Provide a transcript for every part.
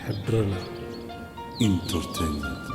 ሕድረና ኢንተርቴይንመንት።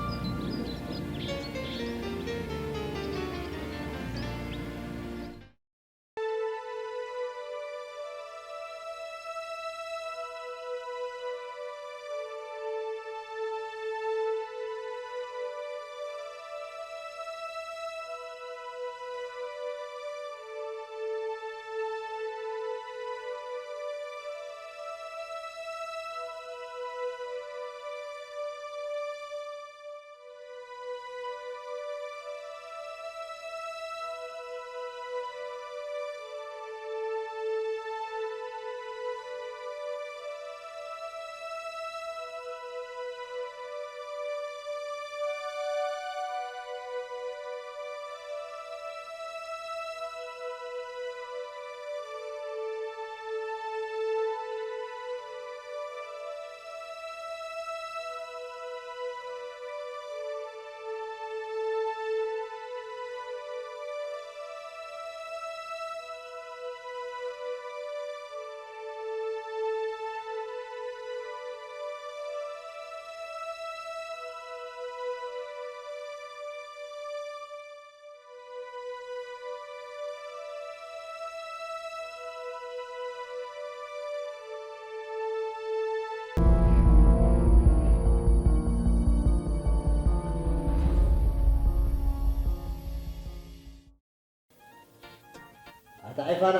ኣታ ዒፋና፣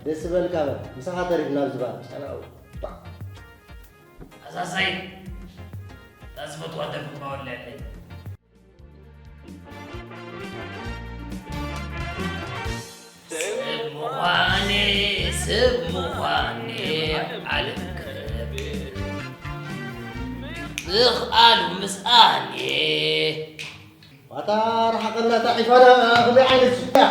ደስ ዝበልካ በል። ምሳኻ ተሪፍና ኣብዚ ባር። ምሳና ኣው። ኣዛዛይ፣ እታ ዝፈትዋ ደርፊ እኳ ወለዐለይ። ሰብ ምዃኔ፣ ሰብ ምዃኔ፣ ዓለም ክረብ። ዝኽኣሉ ምስኣኔ። ኣታ ርሓቐና፣ እታ ዒፋና፣ ከመይ ዓይነት እያ?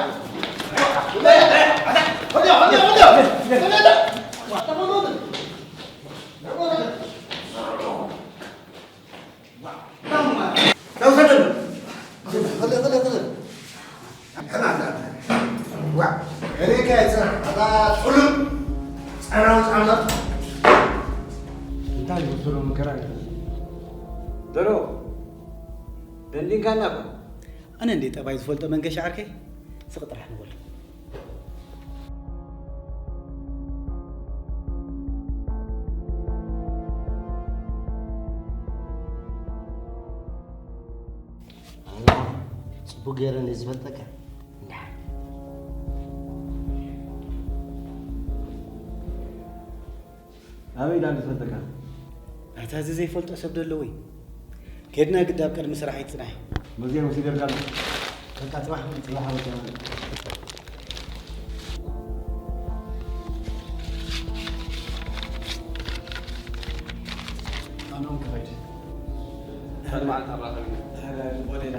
እንታይ ዝበሰሎ መከራ እዩ። ደሮ፣ ደንዲንካና እኮ። ኣነ እንዴ ጠባይ ዝፈልጦ መንገሻ ዓርከይ፣ ስቕ ጥራሕ ንበሎ። ኣላ፣ ጽቡቕ ገይረ እንዴ ዝፈልጠካ። እንድሓር። ኣበይ ዳን ዝፈልጠካ? ኣታ እዚ ዘይፈልጦ ሰብ ዶ ኣለዎ እዩ? ከድና ግዳ ኣብ ቅድሚ ስራሕ ይጽናሕ። መዝያ ወሲደልካ ኣሎ። በቃ ጽባሕ፣ ጽባሕ ወሲደልካ። ኣነ እውን ክኸይድ። ሓደ መዓልቲ ኣራኸብና። ሓደ ወዴና።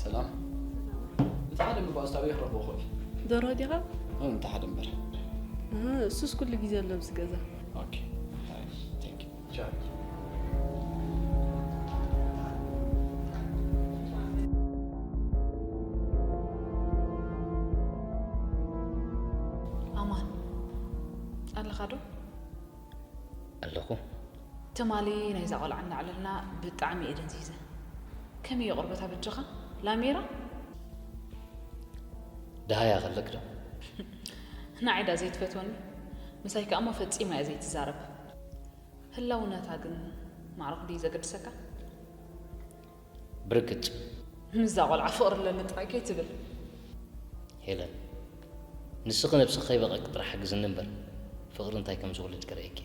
ሰላም። እቲ ሓደ እምባ ኣስታዊ ክረኽቦ እኽእል። ደርሆ ዲኻ? እም፣ እቲ ሓደ እምበር። እህ፣ እሱስ ኩሉ ግዜ ኣሎ ኣብዚ ገዛ። ኦኬ። ሃይ፣ ቴንክ ዩ። ቻው። ኣማን፣ ኣለኻ ዶ? ኣለኹ። ትማሊ ናይዛ ቆልዓ እናዕለልና ብጣዕሚ እየ ደንዚዘ። ከመይ እዩ ቆርበታ በጃኻ? ላሜራ? ደሃያ ከለክ ዶ? ንዓይ ዳ ዘይትፈትወኒ? ምሳይ ከኣ እሞ ፈጺማ እያ ዘይትዛረብ። ህላውነታ ግን ማዕረኹ ድዩ ዘገድሰካ? ብርግጽ። ምስዛ ቆልዓ ፍቕሪ ኣለኒ ጥራይ ከይትብል። ሄለን፣ ንስኺ ነብስኺ ከይበቐቂ ጥራሕ ሓግዝኒ እምበር፣ ፍቕሪ እንታይ ከም ዝውልድ ከርእየኪ።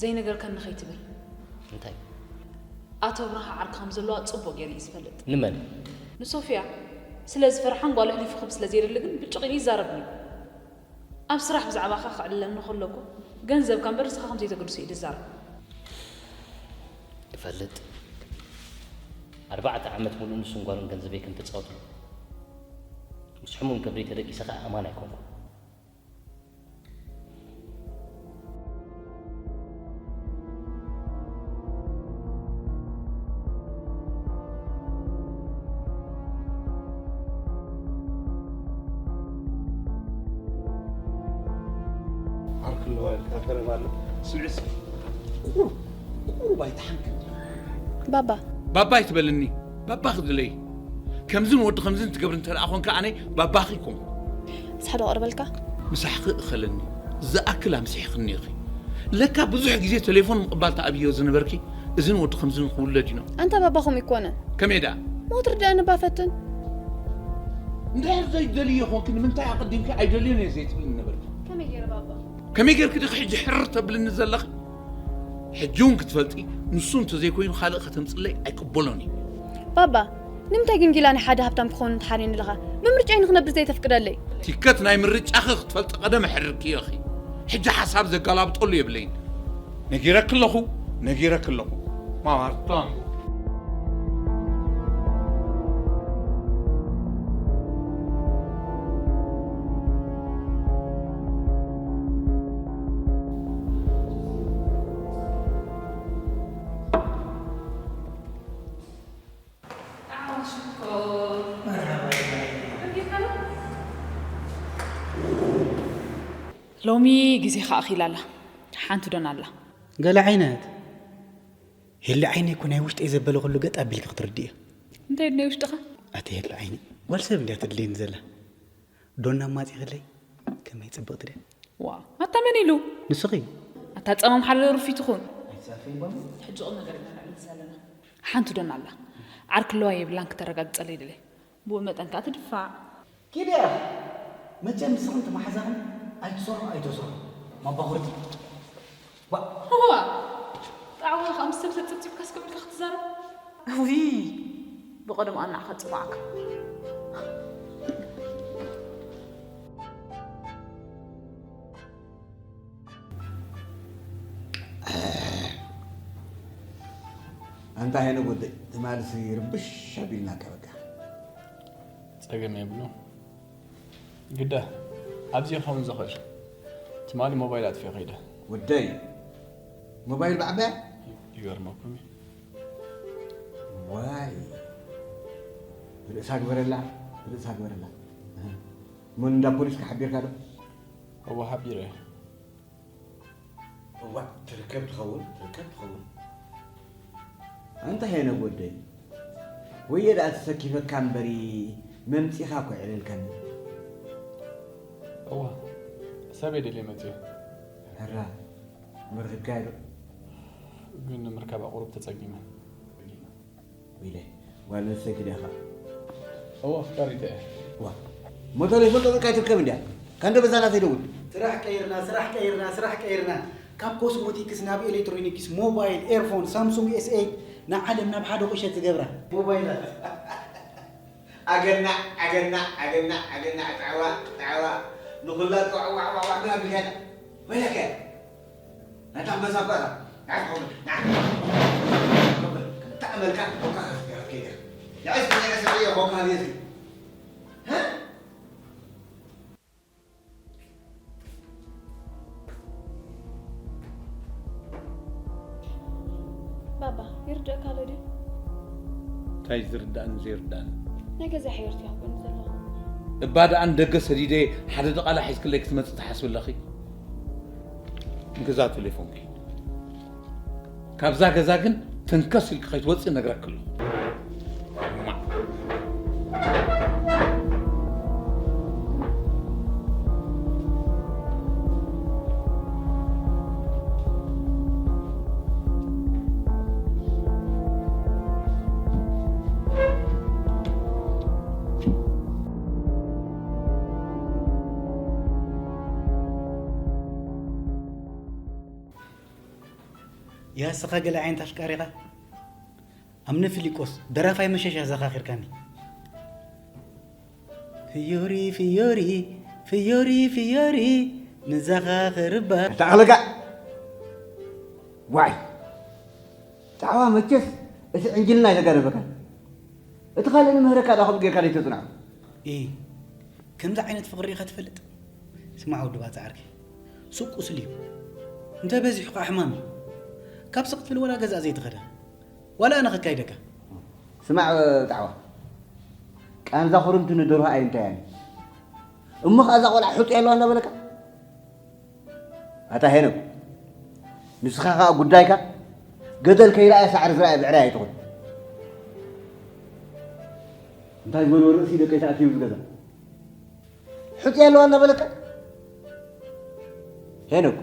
ዘይነገርከኒ ከይትብል። እንታይ? ኣቶ ኣብርሃ ዓርኪ ከም ዘለዋ ጽቡቕ ገይሩ እዩ ዝፈልጥ። ንመን? ንሶፍያ። ስለ ዝፈርሓን ጓሉ ኣሕሊፉ ክህብ ስለ ዘይደሊ ግን ብጭቕ ኢሉ ይዛረብኒ። ኣብ ስራሕ ብዛዕባኻ ከዕልለኒ ከሎ እኮ ገንዘብካ እምበር ንስኻ ከም ዘይተገድሶ እዩ ዝዛረብ። ይፈልጥ። ኣርባዕተ ዓመት ሙሉእ ንሱን ጓሉን ገንዘበይ ከም ተጻወትሉ። ምስ ሕሙም ከብደይ ተደቂሰ ኸኣ ኣማን ኣይኮንኩን። ስምዒ እስኪ። ቁሩብ፣ ቁሩብ ኣይተሓንክን። ባባ ባባ ኣይትበልኒ። ባባ ክድለይ። ከምዝን ወዲ ከምዝን ትገብር እንተ ደኣ ኾንካ ኣነ ባባኺ ኮንኩ። ሳሕዶ ቅርበልካ ምሳሕኺ እኸለኒ። ዝኣክል ኣምሲሕኽኒ ኢኺ። ለካ ብዙሕ ግዜ ቴሌፎን ምቕባል ተኣብዮ ዝነበርኪ እዝን ወዲ ከምዝን ክውለድ ኢኖ። ኣንታ ባባኹም ይኮነን ከመይ ደኣ? ሞት ርዳእኒ ባፈትን እንድሕር ዘይደልዮ ኾንኪ ንምንታይ ኣቐዲምኪ ኣይደልዮን እየ ዘይትብልኒ ነበርኪ? ከመይ ገይረ ባባ ከመይ ጌርኪ ዲኺ ሕጂ ሕርር ተብልኒ ዘለኺ? ሕጂ እውን ክትፈልጢ ንሱ እንተዘይኮይኑ ካልእ ከተምፅለይ ኣይቅበሎን እዩ። ባባ ንምንታይ ግን ጊላ ናይ ሓደ ሃብታም ክኸውን እንተሓርየኒ ኣለኻ ብምርጫይ ንክነብር ዘይተፍቅደለይ ቲከት ናይ ምርጫኺ ክትፈልጢ ቀደም ኣሕርርክዮ ኢኺ። ሕጂ ሓሳብ ዘገላብጠሉ የብለይን። ነጊረኪ ኣለኹ፣ ነጊረኪ ኣለኹ። ማማርታን ሎሚ ግዜኻ ኣኺላ ኣላ። ሓንቲ ዶና ኣላ። ገለ ዓይነት ሄሊ ዓይነይ እኮ ናይ ውሽጠይ ዘበለ ኩሉ ገጥ ኣቢልኪ ክትርድእዮ። እንታይ ናይ ውሽጥኻ? ኣቲ ሄሊ ዓይነይ ጓል ሰብ እንድያ ተድልየኒ ዘላ። ዶና ኣማጺኽለይ ከመይ ጽብቕቲ ድያ። ዋ ኣታ መን ኢሉ? ንስኺ ኣታ ጸማም ሓለለ ሩፊ ትኹን። ሕጂ ቁም ነገር ኢና ንዕልል ዘለና። ሓንቲ ዶና ኣላ። ዓርኪ ኣለዋ የብላን ክተረጋግጸለይ ይደለ። ብኡ መጠን ከኣ ትድፋዕ። ኪድያ መቸም ንስኽን ትማሓዛኽን ኣይትሰርሑ ኣይተሰርሑ ማባኹርቲ። እዋ ጣዕዋ ካብ ምስ ሰብ ተጸብጺብካስ ከምልካ ክትዛረብ። ውይ ብቐደም ኣናዕካ ጽማዕካ። ኣንታ ሄኖክ ወደይ ትማልሲ ርብሽ ኣቢልናካ በቃ። ጸገም የብሉ ግዳ ኣብዚ ይኸውን ዝኽእል ትማሊ ሞባይል ኣጥፊ ከይደ ወደይ ሞባይል ብዓባያ ይገርመኩም እዩ። ዋይ ርእሳ ግበረላ ርእሳ ግበረላ እህ። መን እንዳ ፖሊስ ከሓቢርካ ዶ እዎ ሓቢረ እዋ ትርከብ ትኸውን ትርከብ ትኸውን ኣንታ ሄኖክ ወደይ ወየ ደኣ ተሰኪፈካ እምበሪ መምጺኻ እኮ የዕለልካኒ እዋ ሰበይ ደልየ መጽየ ሕራ መርኺብካዮ ዶ ግን ንምርካብ ኣቑሩብ ተጸጊመ ኢለ ጓል ኣንስተይቲ ዲኻ እዋ ኣፍቃሪተ እየ ዋ ሞተር ይፈልጦ ጥቃ ይትርከብ እንዲያ ካንዶ በዛ ናተይ ደውል ስራሕ ቀይርና ስራሕ ቀይርና ስራሕ ቀይርና ካብ ኮስሞቲክስ ናብ ኤሌክትሮኒክስ ሞባይል ኤርፎን ሳምሱንግ ኤስ ኤይት ንዓለም ናብ ሓደ ቁሸት ዝገብራ ሞባይላት ኣገናዕ ኣገናዕ ኣገናዕ ኣገናዕ ጣዕዋ ጣዕዋ ንኹላ ጣዕዋ ጣዕዋ ጣዕዋ ብላ ብጋዳ ወይለከ ናታ ኣንበሳ እኮ እታ ንዓስ ኮበል ንዓስ ኮበል ከምታ ኣመልካ ኮካ ከፍትያ ከይደ ንዕስ ንዕስ ርዮ ኮካ ቤት ባባ ይርድእካ ኣሎ ድዩ? እንታይ ዝርዳእን ዘይርዳእን ናይ ገዛ ሕየርቲ ይኸውን ዘለኹ እባ ደኣ ንደገ ሰዲደ ሓደ ድቓላ ሒዝክለይ ክትመጽእ ትሓስቢ ኣለኺ ንገዛ ቴሌፎንኪ ካብዛ ገዛ ግን ተንከስ ኢልኪ ከይትወጽእ እነግረኪ ኣለኹ። ያስኻ ገለ ዓይነት ኣፍቃሪኻ ኣምነ ፊሊቆስ ደራፋይ መሸሻ ዘኻኺርካኒ ፍዮሪ ፍዮሪ ፍዮሪ ፍዮሪ ንዘኻኽርባ ተኣኽለካ ዋይ ጣዕዋ መቸስ እቲ ዕንጅልና ኣይተጋደፈካን እቲ ካልእ ንምህረካ ዳ ከምኡ ጌርካ ዘይተፅናዑ ኢ ከምዚ ዓይነት ፍቕሪ ኢኻ ትፈልጥ ስማዕ ወዲ ባፃ ዓርከይ ሱቅ ቁስሊ እዩ እንተ በዚሑ ከዓ ሕማም እዩ ካብ ስቕ ትብል ወላ ገዛእ ዘይትኸዳ ዋላ ኣነ ከካይደካ ስማዕ ጣዕዋ ቃንዛ ኹርምቲ ንደርሆ ኣይንታያን እሞ ከዓ እዛ ቆልዓ ሕጡ ኣለዋ እንዳበለካ ኣታ ሄኖክ፣ ንስኻ ኸኣ ጉዳይካ ገደል ከይረኣየ ሳዕሪ ዝረኣየ ብዕራይ ኣይትኹን። እንታይ ዝበልዎ ርእሲ ደቀይ ተኣኪቡ ዝገዛ? ሕጽያ ኣለዋ እናበለካ? ሄኖክ፣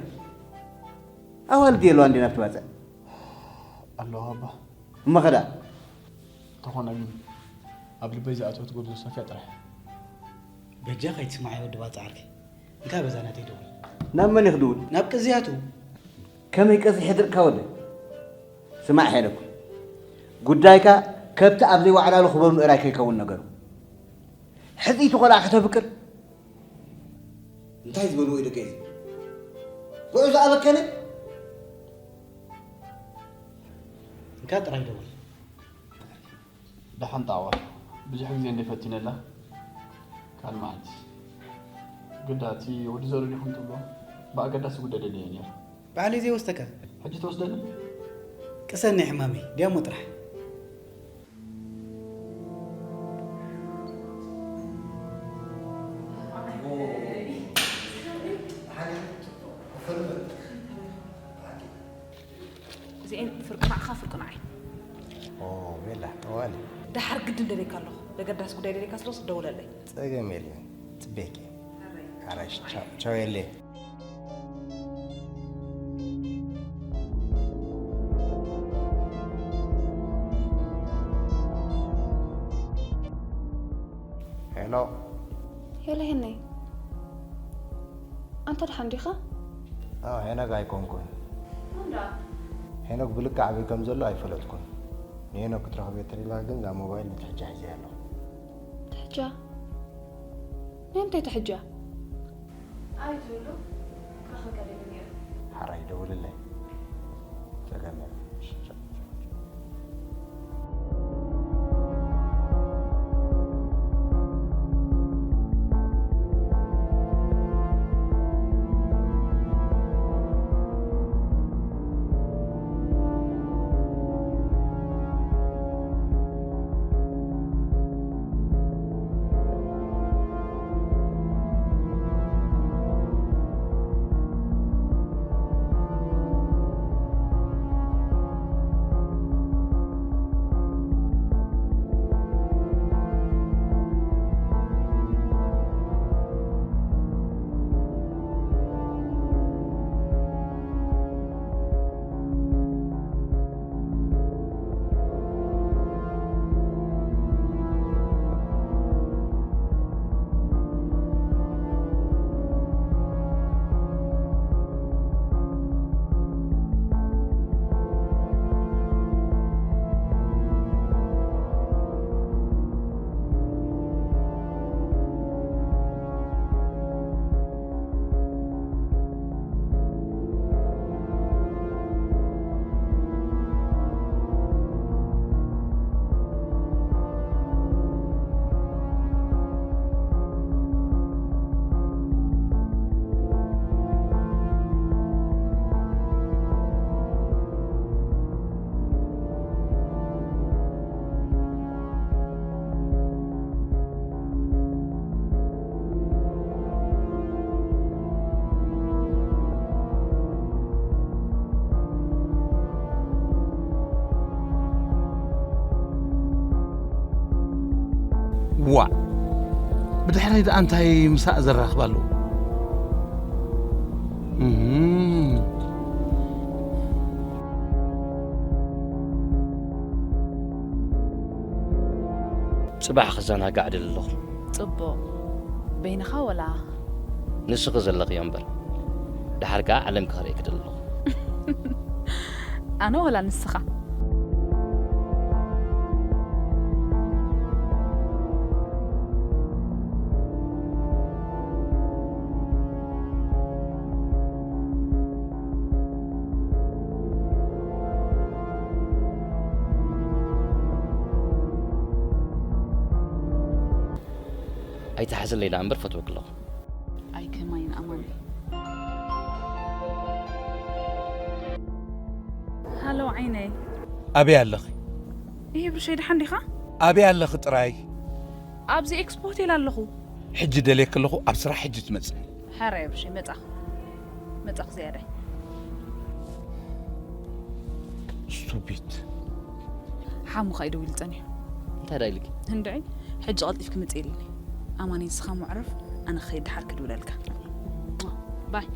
ኣዋልድ የለዋ እንዴ ናብቲ ባጽዕ? ኣለዋ ኣባ። እሞ ኸዳ? እንተኾነ ግን ኣብ ልበይ ዝኣተወት ጎርዞ ሶፍያ ጥራሕ። በጃ ከይትስማዕ ወዲ ባጽዕ ዓርከይ። እንታይ በዛ ናተይ ደውል? ናብ መን እዩ ክድውል? ናብ ቅዝያቱ። ከመይ ቀዚሐ ድርቅካ ወደ? ስማዕ ሄኖክ፣ ጉዳይካ ከብቲ ኣብ ዘይዋዕላሉ ክበብ ምእራይ ከይከውን ነገሩ። ሕጽይቲ ቆልዓ ከተፍቅር? እንታይ ዝበልዎ እዩ ደቂ እዚ? ጉዕዞ ኣበከነ? እንካ ጥራይ ደውል። ደሓን ጣዕዋ፣ ብዙሕ ግዜ እንደ ፈቲነላ፣ ካልእ መዓልቲ። ግዳ እቲ ወዲ ዘሩ ዲኹም ትብሎ፣ ብኣገዳሲ ጉዳይ ደልየ ነይረ። ባዕለይ ዘይወስደካ? ሕጂ ትወስደኒ? ቅሰኒ ሕማመይ፣ ድያሞ ጥራሕ። እዚኤን ፍርቂ ንዓኻ ፍርቂ ንዓይ። ኦ፣ ቤላ፣ እዋሊ። ደሓር ግድን ደልየካ ኣለኹ። ዘገዳሲ ጉዳይ ደልየካ ስለ ዝኽደውለለይ። ጸገም የለን። ጽቤኪ። ሓራሽ፣ ቻው፣ ቻው የለ። ሄሎ። ሄሎ ሄነይ። ኣንታ ደሓን ዲኻ? ኣዎ፣ ሄኖክ ኣይኮንኩን። እንዳ? ሄኖክ ብልክዕ ኣበይ ከም ዘሎ ኣይፈለጥኩን። ንሄኖክ ክትረኽብዮ ተሪላ ግን እዛ ሞባይል ንትሕጃ ሒዘያ ኣለኹ። ትሕጃ? ናይ ምንታይ ትሕጃ? ኣይትብሉ፣ ክረኽበካ ደልየ ነይሩ። ሓራይ ደውልለይ። ጸገም የለን። ዋእ! ብድሕረይ ደኣ እንታይ ምሳእ ዘራኽብ ኣለዎ? እም። ጽባሕ ክዘናጋዕ ድል ኣለኹ። ጽቡቕ። በይንኻ ወላ? ንስኺ ዘለኽዮ እምበር። ደሓር ከኣ ዓለም ክርእየኪ ድል ኣለኹ። ኣነ ወላ ንስኻ? ኣይትሓዝለይ ደኣ እምበር ፈትወኪ ኣለኹ። ኣይ ከማይን ኣማን። ሃሎ ዓይነይ። ኣበይ ኣለኺ? ይሄ ብርሸይ ደሓን ዲኻ? ኣበይ ኣለኺ ጥራይ? ኣብዚ ኤክስፖ ሆቴል ኣለኹ። ሕጂ ደልየኪ ኣለኹ፣ ኣብ ስራሕ ሕጂ ትመጽእ። ሕራይ ብርሸይ መጻኹ። መጻኽ ዝያዳይ። ስቱፒድ። ሓሙኻ እዩ ደዊሉ ጸኒሑ። እንታይ ዳይልኪ? እንድዒ፣ ሕጂ ቀልጢፍ ክምጽእ ኢልኒ። ኣማኒ ንስኻ መዕረፍ፣ ኣነ ክኸይድ ድሓር ክድውለልካ። ባይ።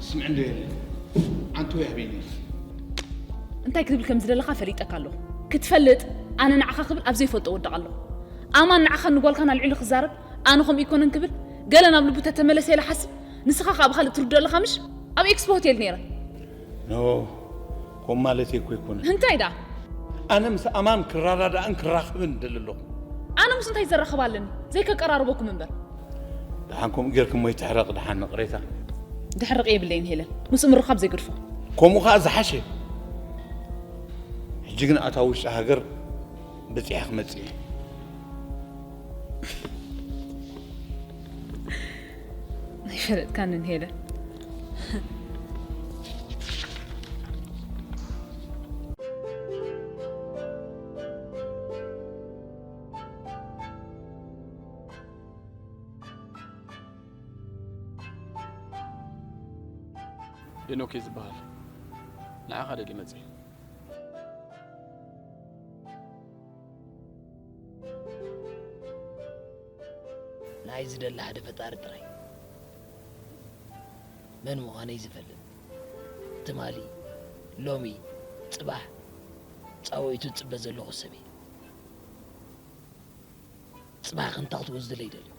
ስምዕ እንዶ የለ ዓንቱ ያህበይኒ። እንታይ ክትብል ከም ዝደለኻ ፈሊጠካ ኣለኹ። ክትፈልጥ ኣነ ንዓኻ ክብል ኣብ ዘይፈልጦ ወድቕ ኣለኹ። ኣማን ንዓኻን ንጓልካን ኣልዒሉ ክዛረብ ኣነ ከምኡ ይኮነን ክብል ገለ ናብ ልቡ ተተመለሰ ኢለ ሓስብ። ንስኻ ከኣ ብኻልእ ትርድኦ ኣለኻ ምሽ? ኣብ ኤክስፖ ሆቴል ነይረ። ኖ፣ ከምኡ ማለተይ እኮ ኣይኮነን። እንታይ ደኣ? ኣነ ምስ ኣማን ክረዳዳእን ክራኸብን እደሊ ኣለኹ። ኣነ ምስ እንታይ ዘራኽብ ኣለኒ? ዘይከቀራርበኩም እምበር። ደሓን ከምኡ ጌርኪ እሞ ይትሕረቕ ደሓን፣ ይቕሬታ። ድሕርቕ የብለይን ሄለን፣ ምስኡ ምርኻብ ዘይገድፎ። ከምኡ ኸኣ ዝሓሸ። ሕጂ ግን ኣታ ውሽጢ ሃገር በጺሐ ክመጽእ እየ። ኣይፈለጥካንን ሄለን። ሄኖክ እየ ዝበሃል። ንዓኻ ደልየ መጺአ። ንዓይ ዝደሊ ሓደ ፈጣሪ ጥራይ፣ መን ምዃነይ ዝፈልጥ፣ ትማሊ፣ ሎሚ፣ ጽባሕ ጻውዒቱ ዝጽበ ዘለኹ ሰብ እየ። ጽባሕ ክንታ ክትወስድለይ ደልዩ።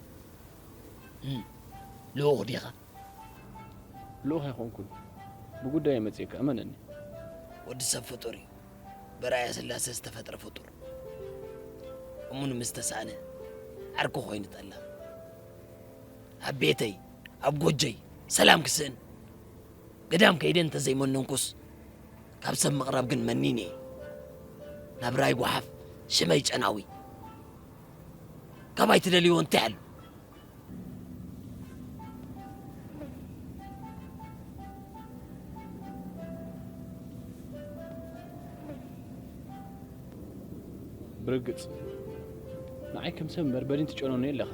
እም፣ ልኡኽ ዲኻ? ልኡኽ ኣይኮንኩን። ብጉዳይ መጺእካ፣ እመነኒ። ወዲ ሰብ ፍጡር እዩ። ብርኣያ ስላሴ ዝተፈጥረ ፍጡር። እሙን ምስ ተሳእነ፣ ዓርኩ ኮይኑ ጠላም። ኣብ ቤተይ፣ ኣብ ጎጆይ፣ ሰላም ክስእን። ገዳም ከይደ እንተዘይመነንኩስ፣ ካብ ሰብ ምቕራብ ግን መኒነ እየ። ናብራይ ጓሓፍ፣ ሽመይ ጨናዊ። ካባይ ትደልይዎ እንታይ ኣሎ? ብርግጽ፣ ንዓይ ከም ሰብ መርበዲን ትጨኖኒ ኣለኻ።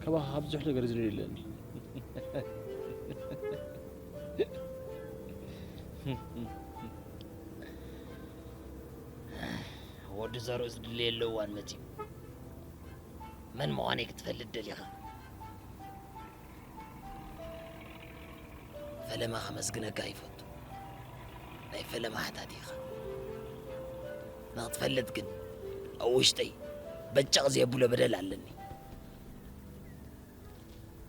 ካባኻ ካብ ብዙሕ ነገር ዝደልዮ ኣለኒ። ወዲ ዘርኡ ዝድለየሉ እዋን መጺኡ። መን ምዃነይ ክትፈልጥ ደሊኻ? ፈለማ ከመስግነካ ይፈቱ። ናይ ፈለማ ሓታቲ ኢኻ። ንኽትፈልጥ ግን፣ ኣብ ውሽጠይ በጨቕ ዘየብሎ በደል ኣለኒ።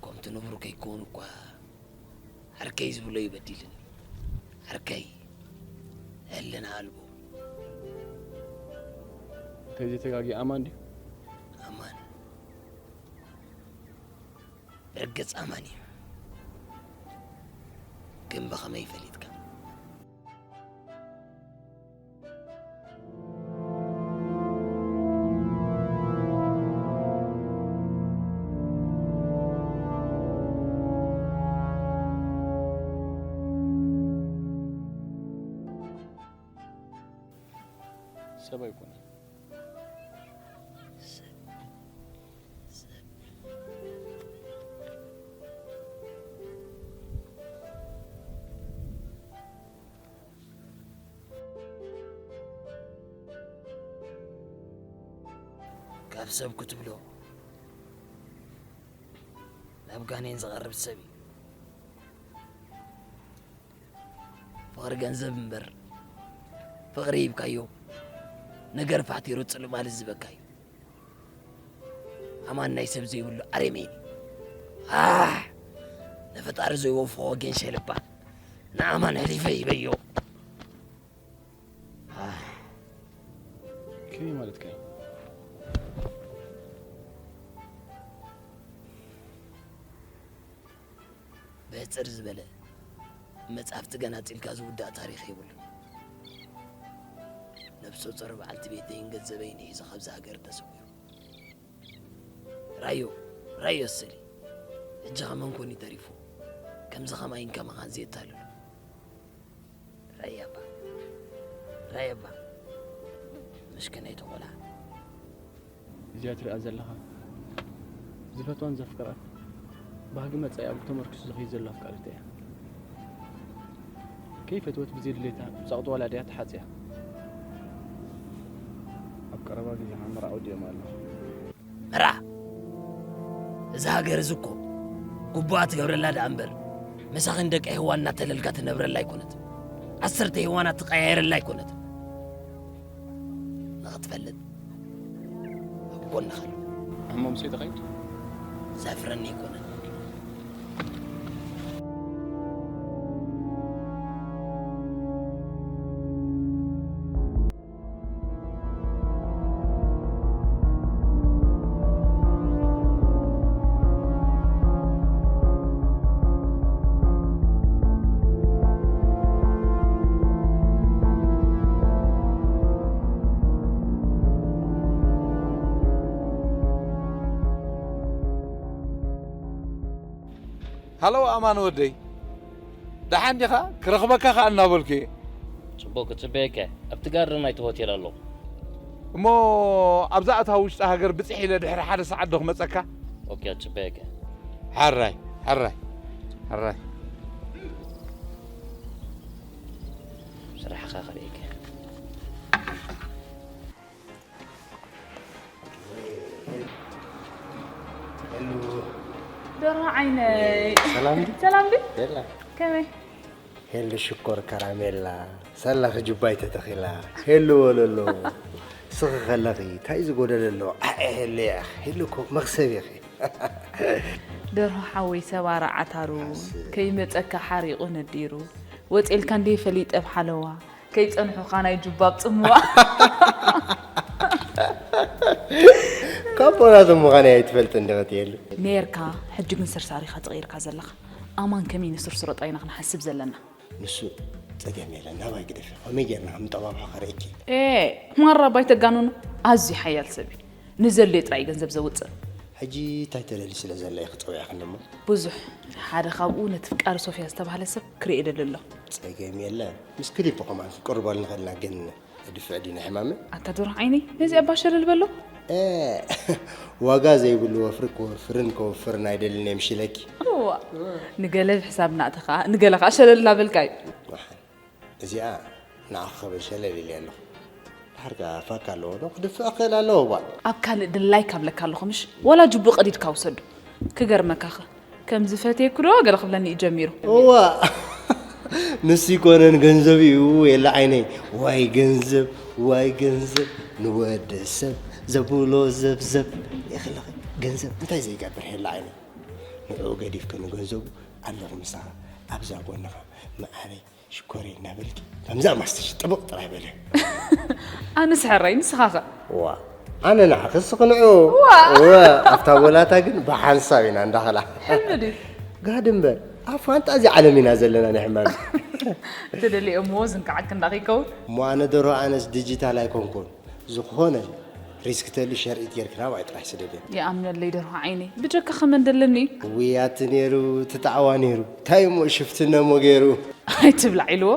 ከምቲ ንቡር ከይከውን እኳ ዓርከይ ዝብሎ እዩ በዲልኒ። ዓርከይ፣ ህልና ኣልቦ። እንተዘይተጋጊ ኣማን ድዩ? ኣማን። ብርግጽ ኣማን እዩ። ግን ብኸመይ ፈሊጥካ? ሰብ ኣይኮነን። ኣብ ሰብ ክትብሎ ናብ ጋኔን ዝቐርብ ሰብ እዩ። ፍቕሪ ገንዘብ እምበር ፍቕሪ ሂብካዮ ነገር ፋሕቲሩ ጽልማል ዝህበካ እዩ። ኣማን ናይ ሰብ ዘይብሉ ኣረሜን። ኣሕ! ንፈጣሪ ዘይወፍቆ ጌንሸልባ ንኣማን ሕሊፈ ሂበዮ። ኣሕ! ከመይ ማለትካ እዩ? ብሕጽር ዝበለ መጻሕፍቲ ገናጺልካ ዝውዳእ ታሪኽ የብሉን። ነብሰ ጾር በዓልቲ ቤተይን ገንዘበይን ሒዙ ካብዚ ሃገር ተሰዊሩ። ራዮ ራዮ ስሊ ሕጂ ከመን ኮን ተሪፉ ከምዚ ከማይን ከማኻን ዘየታልሉ። ራያባ ራያባ ምሽክነይቲ ቆልዓ። እዚኣ ትሪኣ ዘለኻ ዝፈትዋን ዘፍቅራን ባህጊ መጻኢኣ ተመርኪሱ ዝኸይድ ዘሎ ኣፍቃሪተይ እያ። ከይፈትወት ብዘይ ድሌታ ብጸቕጢ ወላዲኣ ተሓጽያ። ኣብ ቀረባ ግዜ ኸዓ መርዓ ወዲኦም ኣለኹ። መርዓ እዛ ሃገር እዚ እኮ ጉቡኣ ትገብረላ ደኣ እምበር መሳኺን ደቂ ሄዋን እናተለልካ ትነብረላ ኣይኮነትን። ዓሰርተ ሄዋናት ትቀያየረላ ኣይኮነትን። ንኽትፈልጥ ኣብ ጎንኻ ኣለኹ። እሞ ምሰይ ተኸይድ። ዘፍረኒ ኣይኮነን። ሃሎ ኣማን ወደይ፣ ደሓን ዲኻ? ክረኽበካ ኸኣ እናበልኩ እየ። ጽቡቕ፣ ክጽበየካ እየ። ኣብቲ ጋርደን ናይቲ ሆቴል ኣለኹ። እሞ ኣብዛ እታ ውሽጢ ሃገር ብጽሕ ኢለ ድሕሪ ሓደ ሰዓት ዶ ክመጸካ? ኦኬ፣ ክጽበየካ እየ። ሕራይ፣ ሕራይ፣ ሕራይ። ስራሕኻ ከርእየካ እየ። ደርሆ ዓይነይ ሰላም ዲ? ሰላም ዲ የላ ከመይ ሄሉ ሽኮር ከራሜላ ሰላኺ ጁባይ ተተኺላ ሄሉ ወለሎ ስኺ ከለኺ እንታይ ዝጎደለ ኣሎ ኣኤ ሄሉ እያ ሄሉ እኮ መኽሰብ ኢኺ ደርሆ ሓወይ ሰባራ ዓታሩ ከይመፀካ ሓሪቑ ነዲሩ ወፂልካ እንደ ፈሊጠ ብሓለዋ ከይፀንሑኻ ናይ ጁባብ ፅምዋ ካቦናቶም ምዃን እያ ኣይትፈልጥን ዲኺ ትየሉ ነይርካ ሕጂ ግን ስርሳሪኻ ተቐይርካ ዘለኻ ኣማን ከመይ ንስርስሮ ጥራይና ክንሓስብ ዘለና ንሱ ጸገም የለን ናባይ ግደፊ ከመይ ጌርና ከም ጠባብሖ ከርእኪ ኤ ማራ ባይተጋኑኑ ኣዝዩ ሓያል ሰብ እዩ ንዘድልዮ ጥራይ እዩ ገንዘብ ዘውፅእ ሕጂ እንታይ ተደሊ ስለ ዘለ ክፀውዕኽኒ እሞ ብዙሕ ሓደ ካብኡ ነቲ ፍቃሪ ሶፍያ ዝተባህለ ሰብ ክርኢ ደሊ ኣሎ ጸገም የለን ምስ ክሊፖ ከማን ክቅርበሉ ንኽእልና ግን ድፍዕ ዲና ሕማመ ኣታ ዶርሆ ዓይነይ ነዚ ኣባ ሸለል በሎ ዋጋ ዘይብሉ ወፍሪ ክወፍርን ከወፍርን ኣይደልን እየ ምሽለኪ ንገለ ብሕሳብ ናእተኻ ንገለ ከዓ ሸለል እናበልካ እዩ እዚኣ ንዓኺ ክብል ሸለል ኢለ ኣለኹ ድሓር ከኣ ፋካ ኣለዎ ዶ ክድፍዕ ክኽእል ኣለዎ ባ ኣብ ካልእ ድላይ ካብለካ ኣለኹ ምሽ ዋላ ጅቡ ቀዲድካ ውሰዱ ክገርመካኸ ከምዚ ፈትየኩ ዶ ገለ ክብለኒ እዩ ጀሚሩ። እዋ ንሱ ይኮነን ገንዘብ እዩ የለ ዓይነይ ዋይ ገንዘብ ዋይ ገንዘብ ንወደ ሰብ ዘብሎ ዘብዘብ የኽልኺ ገንዘብ እንታይ ዘይገብር የለ ዓይነይ ንዕኡ ገዲፍኪ ንገንዘቡ ኣለኹ ምሳኻ ኣብዛ ጎንኻ መዓረይ ሽኮረይ እናበልኪ ከምዛ ማስትሽ ጥብቕ ጥራይ በለ ኣነስ ሕራይ ንስኻኸ ዋ ኣነ ንዓኺ ስኽንዑ ኣብታ ወላታ ግን ብሓንሳብ ኢና እንዳኸላ ሕልሚ ድዩ ጋድ እምበር ኣብ ፋንጣዚ ዓለም ኢና ዘለና ናይ ሕማም ትደልዮ እሞ ዝንክዓክ እንዳኸይከውን እሞ ኣነ ደሮ ኣነስ ዲጂታል ኣይኮንኩን ዝኾነ ሪስክ ተሉ ሸርኢት ጌርክና ባይ ጥራሕ ስደደ ይኣምነለይ ደርሆ ዓይነይ ብጀካ ከመን ደለኒ እዩ ውያቲ ነይሩ ትጣዕዋ ነይሩ እንታይ እሞ ሽፍትነ እሞ ገይሩ ኣይትብላዕ ኢልዎ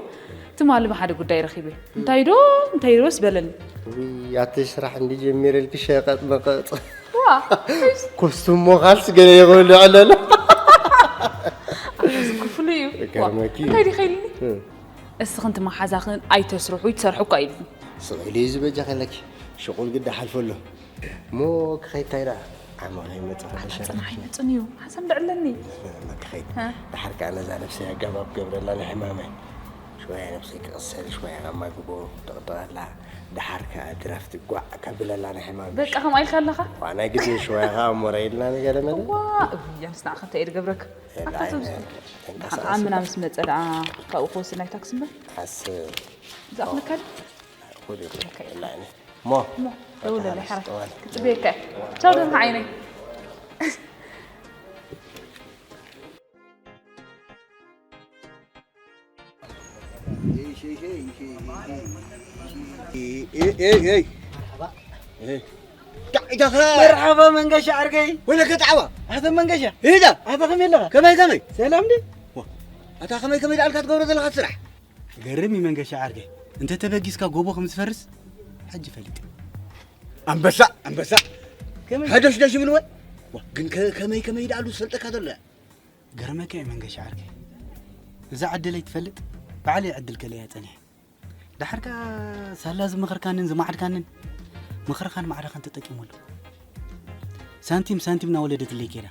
ትማሊ ብሓደ ጉዳይ ረኺበ እንታይ ዶ እንታይ ዶስ በለኒ ውያቲ ስራሕ እንዲ ጀሚረልኪ ሸቀጥ መቀጥ ዋ ኮስቱሞ ካልስ ገለ ይኽእል ይዕለሎ ክፍሉ እዩ ገርመኪ እንታይ ዲኸ ኢልኒ እስኽን ትመሓዛኽን ኣይተስርሑ ይትሰርሑ እኳ ኢልኒ ስቕ ኢሉ እዩ ዝበጃ ከለኪ ሽቁል ግዳ ሓልፈሎ እሞ ክኸይድ እንታይ ደኣ? ዓመ ከይመጽእ ከሎ ሸረፍ። ጽናሕ ኣይመጽን እዩ። ሓሳብ ደዕለኒ። እሞ ክኸይድ። እ። ደሓር ከኣ ነዛ ነብሰይ ኣገባብ ገብረላ ንሕማመይ። ሽወያ ነብሰይ ክቕሰል፣ ሽወያ ከማግቦ፣ ጠቕጠቐላ። ደሓር ከኣ ድራፍት ጓዕ ከብለላ ንሕማመይ። በቃ ከምኣ ኢልካ ኣለኻ? ዋ፣ ናይ ግዜ ሽወያ ከኣ እሞ ረኢልና ንገለ መለ። ዋ፣ እያ ንስና ኸንተ እየ ድገብረክ? ኣታ ተምስ-፣ ተንቀሳቐስ ኣምና ምስ መጸ ደኣ ካብኡ ክወስድ ናይ ታክሲ እምበር? ሓስብ። ዝኣኽለካ ድዩ? እኮ ደይ እኮ። ኦኬ። ላይነ። ሞ። ሞ። ደውለለይ ሓራይ። ጠዋል። ክጽበየካ እየ። ቻው ደርሃ ዓይነይ። ኤይ፣ ኤይ፣ ኤይ፣ ኤይ። መርሓባ መንገሻ ዓርከይ። ወለከ ጣዕዋ። ኣቶ መንገሻ። ኢዳ። ኣታ ከመይ ኣለኻ? ከመይ፣ ከመይ? ሰላም ድዩ? ዋ፣ ኣታ ከመይ፣ ከመይ ደኣልካ ትገብሮ ዘለኻ ስራሕ? ገርም እዩ መንገሻ ዓርከይ። እንተ ተበጊስካ ጎቦ ከም ዝፈርስ ሕጂ ፈሊጥ። ኣንበሳ፣ ኣንበሳ። ከመይ? ሃደሽደሽ ይብልወ። ዋ፣ ግን ከ-፣ ከመይ፣ ከመይ ደኣሉ ዝፈልጠካ ዘሎ? ገርመካ እዩ መንገሻ ዓርከይ። እዛ ዕድለይ ትፈልጥ? ባዕለይ ዕድል ከለያ ጸኒሐ። ደሓር ከኣ ሳላ ዝመኸርካንን ዝመዓድካንን፣ ምኽርኻን ማዕረኻን ተጠቂመሉ። ሳንቲም ሳንቲም እናወለደትለይ ከይዳ፣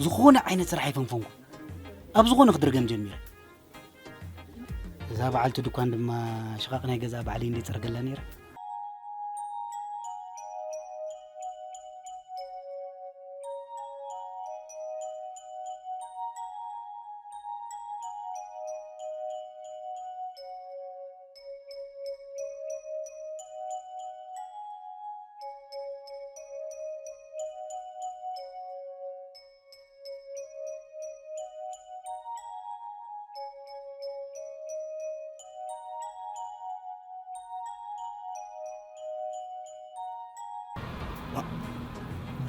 ዝኾነ ዓይነት ስራሕ ኣይፈንፈንኩ። ኣብ ዝኾነ ክድርገም ጀሚረ። እዛ በዓልቲ ድኳን ድማ ሽቓቕ ናይ ገዛ ባዕለይ እንደ ይጸርገላ ነይረ።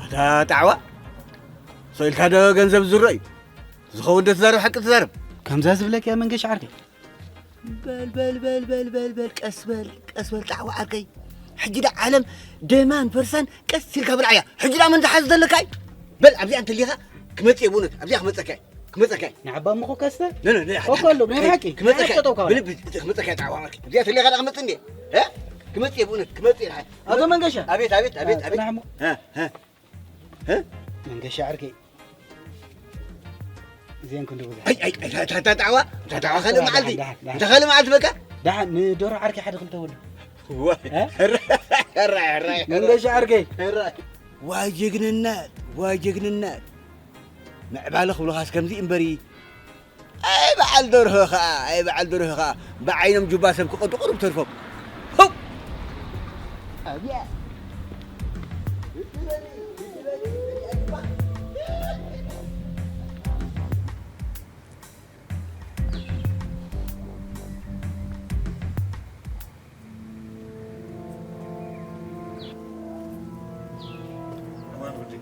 ኣታ ጣዕዋ፣ ሰው ኢልካ ዶ ገንዘብ ዝሮ እዩ? ዝኸውን ዶ ትዛረብ፣ ሓቂ ትዛረብ? ከምዛ ዝብለካ እያ መንገሻ ዓርከይ። በል፣ በል፣ በል፣ በል፣ በል፣ በል፣ ቀስ በል፣ ቀስ በል ጣዕዋ ዓርከይ። ሕጂ ዳ ዓለም ደማን ፈርሳን ቀስ ኢልካ ብልዓያ። ሕጂ ዳ መን ዝሓዝ ዘለካ እዩ? በል ኣብዚኣ እንተሊኻ ክመጽእ እየ ብእውነት፣ ኣብዚኣ ክመጸካ እየ፣ ክመጸካ እየ። ንዓባ እሞ ኮካስተ? ነ፣ ነ፣ ነ፣ ኮኮ ኣሎ፣ ናይ ሓቂ፣ ክመጸካ ናይ ሓቂ ጠጠው ካብ ብልቢ ክመጸካ እየ ጣዕዋ ዓርከይ። ኣብዚኣ እንተሊኻ ዳ ክመጽእ እንዴ? እ? ክመጽእ እየ ብእውነት፣ ክመጸእ እየ። ኣቶ መንገሻ። ኣቤት፣ ኣቤት፣ ኣቤት፣ ኣቤት። ጽናሕ እሞ። እ፣ እ። እ? መንገሻ ዓርከይ። እዚአን ክንዲ ብዙሕ። ኣይ፣ ኣይ፣ ኣይ፣ እታ፣ እታ ጣዕዋ፣ እታ ጣዕዋ ካልእ መዓልቲ። ደሓን፣ ደሓን፣ ደሓን። እታ ካልእ መዓልቲ በቃ። ደሓን፣ ንዶሮ ዓርከይ ሓደ ክልተ በሉ። ዋይ፣ እ? ሕራይ፣ ሕራይ፣ ሕራይ። መንገሻ ዓርከይ። ሕራይ። ዋይ ጀግንነት፣ ዋይ ጀግንነት። ምዕባለ ክብሉኻስ ከምዚ እምበሪ። ኣይ በዓል ደርሆ ኸኣ፣ ኣይ በዓል ደርሆ ኸኣ። ብዓይኖም ጁባ ሰብ ክቐዱ ቁሩብ ተርፎም። ህው! ኣብያ! እዋን ወዲ፣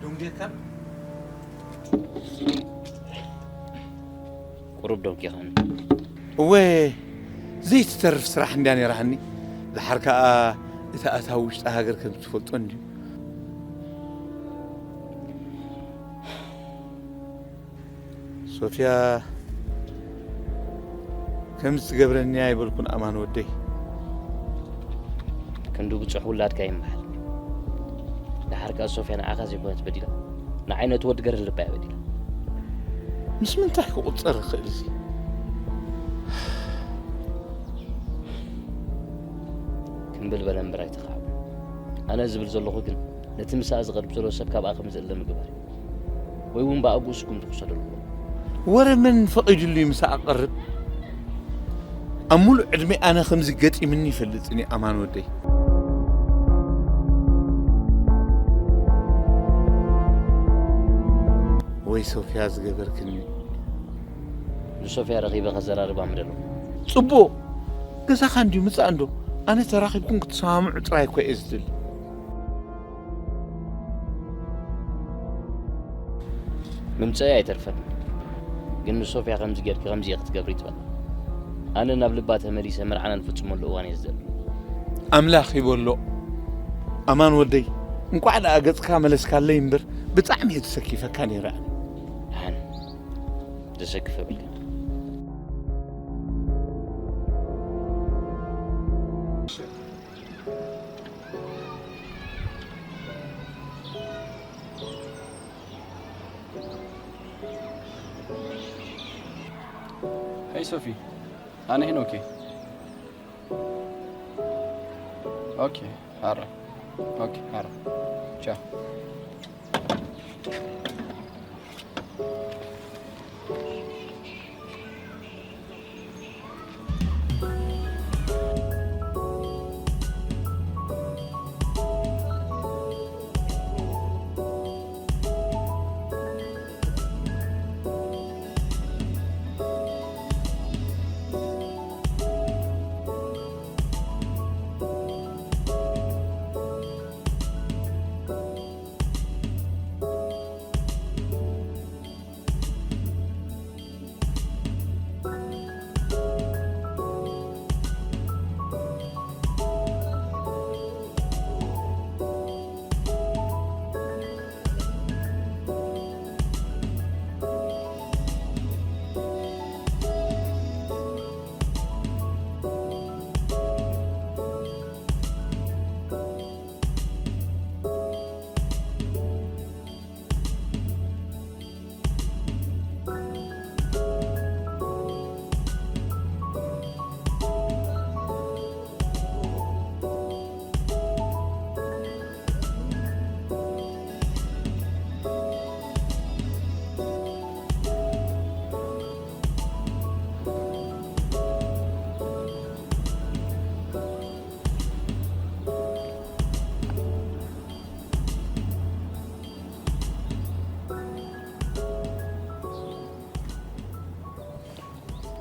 ዶንጌካ? ቁሩብ ዶንጌኻኒ። እወ፣ ዘይትተርፍ ስራሕ እንድያ ነይራትኒ። ደሓር ከኣ እቲ ኣታዊ ውሽጢ ሃገር ከም ትፈልጦ እንድዩ። ሶፍያ ከምዚ ትገብረኒ ኣይበልኩን ኣማን ወደይ። ክንዲ ብጹሕ ውላድካ ይምሓል። ደሓር ከኣ ሶፍያ ንዓኻ ዘይኮነት በዲላ፣ ንዓይ ነቲ ወዲ ገርህ ልባ እያ በዲላ። ምስ ምንታይ ክቑጸር ይኽእል እዚ? ክምብል በለ እምበር ኣይተኻዕወን። ኣነ ዝብል ዘለኹ ግን ነቲ ምሳኣ ዝቐርብ ዘሎ ሰብ ካብኣ ከም ዝእለ ምግባር እዩ። ወይ እውን ብኣግኡ ስጉምቲ ክውሰደሉ ኣለዎ። ወረ መን ፈቒዱሉ እዩ ምሳኣ ክቐርብ? ኣብ ሙሉእ ዕድመይ ኣነ ከምዚ ገጢምኒ ይፈልጥን እዩ ኣማን ወደይ። ወይ ሶፍያ ዝገበርክኒ። ንሶፍያ ረኺበ ከዘራርባ ምደለኹ። ጽቡቕ። ገዛኻ እንድዩ ምጻእ እንዶ። ኣነ ተራኺብኩም ክትሰማምዑ ጥራይ እኮ እየ ዝደሊ። ምምጸእ ኣይተርፈን። ግን ንሶፍያ ከምዚ ጌርኪ ከምዚ ኢኺ ክትገብሪ ትበል። ኣነ ናብ ልባ ተመሊሰ መርዓና ንፍጽመሉ እዋን እየ ዝደሊ። ኣምላኽ ይበሎ። ኣማን ወደይ፣ እንቋዕ ደኣ ገጽካ መለስካለይ እምበር፣ ብጣዕሚ እየ ተሰኪፈካ ነይረ ኣነ። ደሓን፣ ዘሰክፍ የብልካን። Hey Sophie, ኣነ ሄኖክ እየ። ኦኬ፣ ኣረ። ኦኬ፣ ኣረ። ቻው።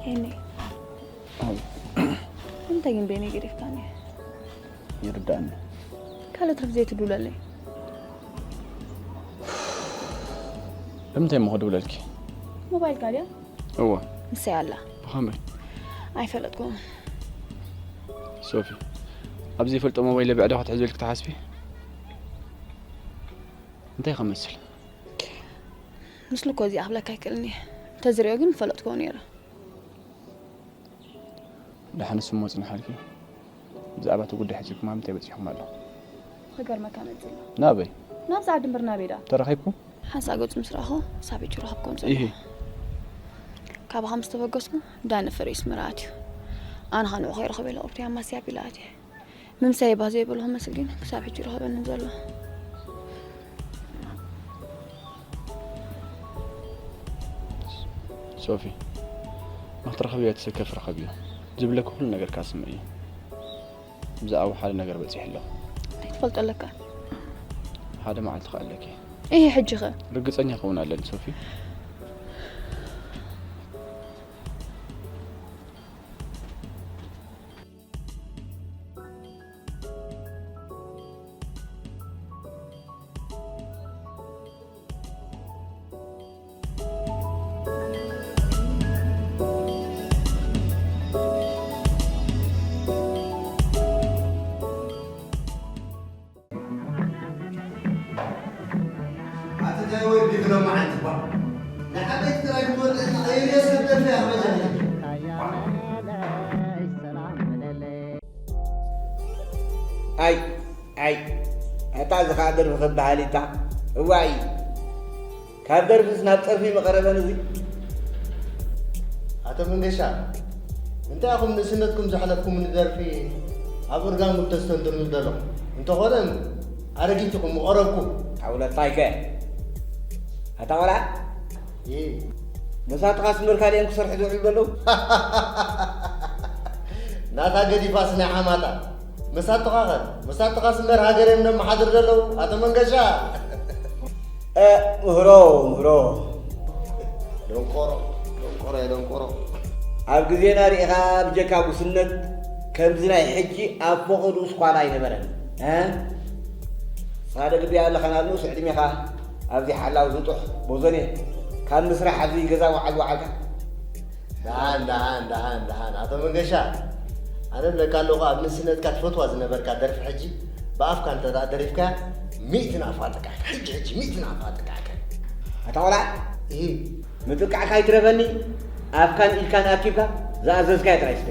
ሄኒ፣ ኣው። እንታይ ግን በይነይ ገዲፍካኒ? ይርዳእኒ። ካልእ ትርፍ ዘይትድውለለይ? ብምንታይ እሞ ክድውለልኪ? ሞባይልካ ድያ? እወ። ንሰይ ኣላ። ብኸመይ? ኣይፈለጥኩን። ሶፊ፣ ኣብ ዘይፈልጦ ሞባይለይ ብዕዳ ክትሕዝበልኪ ትሓስቢ? እንታይ ከመስል? ምስሉ እኮ እዚኣ ክብለካ ኣይክእልን እየ። እንተዝሪኦ ግን ምፈለጥክዎ ነይረ። ደሓን ስሞ ጽንሓልኪ። ብዛዕባ እቲ ጉዳይ ሕጽብኩም ኣብ ምንታይ በጺሕኩም ኣሎ? ክገርመካ መጺእ ኣሎ። ናበይ? ናብዛ ዓዲ እምበር ናበይ ደኣ? ተራኺብኩም? ሓንሳእ ገጹ ምስ ረኣኹ ክሳብ ሕጂ ረኸብክዎ ጸኒሐ። ኢሂ። ካባኻ ምስ ተበገስኩ ዳኒ ፍሬስ ምርኣት እዩ። ኣነ ኸኣ ንዑ ከይረኸበ ኢለ ቁርቱ ኣማስያ ቢላ ኣትየ። ምምሳይ ባህ ዘይበሎ ክመስል ግን ክሳብ ሕጂ ይረኸበኒ ዘሎ። ሶፊ፣ ንኽትረኸብዮ ተሰከፍ ረኸብዮ። ዝብለኪ ኩሉ ነገር ከኣ ስምዕዮ። ብዛዕባ ሓደ ነገር በጺሐ ኣለኹ። እንታይ ትፈልጦ ኣለካ? ሓደ መዓልቲ ከኣ ኣለኪ። እሂ፣ ሕጂ ኸ? ርግጸኛ ክኸውን ኣለኒ ሶፊ። ኣቲ እንታይ ወዲ ክለማዓንቲ ባ? ንዓበይቲ ጥራይ ክትወርድ ኢኻ፣ ቀይርዮ ሰብ ደርፊ እያ ክበጃ። ኣይ፣ ኣይ፣ ኣታ እዚ ኸኣ ደርፊ ክበሃል ኢታ? እዋይ፣ ካብ ደርፍስ ናብ ጸርፊ መቐረበን እዚ። ኣቶ መንገሻ፣ እንታይ ኢኹም ንእስነትኩም ዘሕለፍኩምሉ ደርፊ ኣብ ኦርጋንኩም ተስተንትኑሉ ዘለኹም? እንተኾነ ኣረጊት ኢኹም፣ ምቐረብኩም። ሓውለታይ ከ? ኣታ ቆልዓ፣ እ። መሳትኻስ እምበር ካልእ እዮም ክሰርሑ ዝውዕሉ ዘለዉ? ናታ ገዲፋስ ናይ ሓማታ። መሳትኻ ኸ? መሳትኻስ እምበር ሃገር እዮም ነመሓድር ዘለዉ፣ ኣቶ መንገሻ። እ፣ ምህሮ፣ ምህሮ። ደንቆሮ፣ ደንቆሮ፣ ደንቆሮ። ኣብ ግዜና ርኢኻ ብጀካ ጉስነት ከምዚ ናይ ሕጂ ኣብ ፈቐድኡ ስኳላ ኣይነበረን። እ? ንስኻ ዶ ግዲ ኣለኻ ናብ ንኡስ ዕድሜኻ ኣብዚ ሓላው ዝጡሕ ቦዘኔ ካብ ምስራሕ ኣብዚ ገዛ ወዓል ወዓልካ? ደሓን፣ ደሓን፣ ደሓን፣ ደሓን። ኣቶ መንገሻ፣ ኣነ እብለካ ኣለኹ፣ ኣብ ንእስነትካ ትፈትዋ ዝነበርካ ደርፊ ሕጂ ብኣፍካ እንተ ደኣ ደሪፍካያ፣ ሚእቲ ናፋጥቃዕካ። ሕጂ፣ ሕጂ ሚእቲ ናፋጥቃዕካ። ኣታ ቆልዓ፣ እሂ። ምጥቃዕካ ኣይትረፈኒ፣ ኣፍካን ኢድካን ኣኪብካ ዝኣዘዝካዮ ጥራይ ስተ።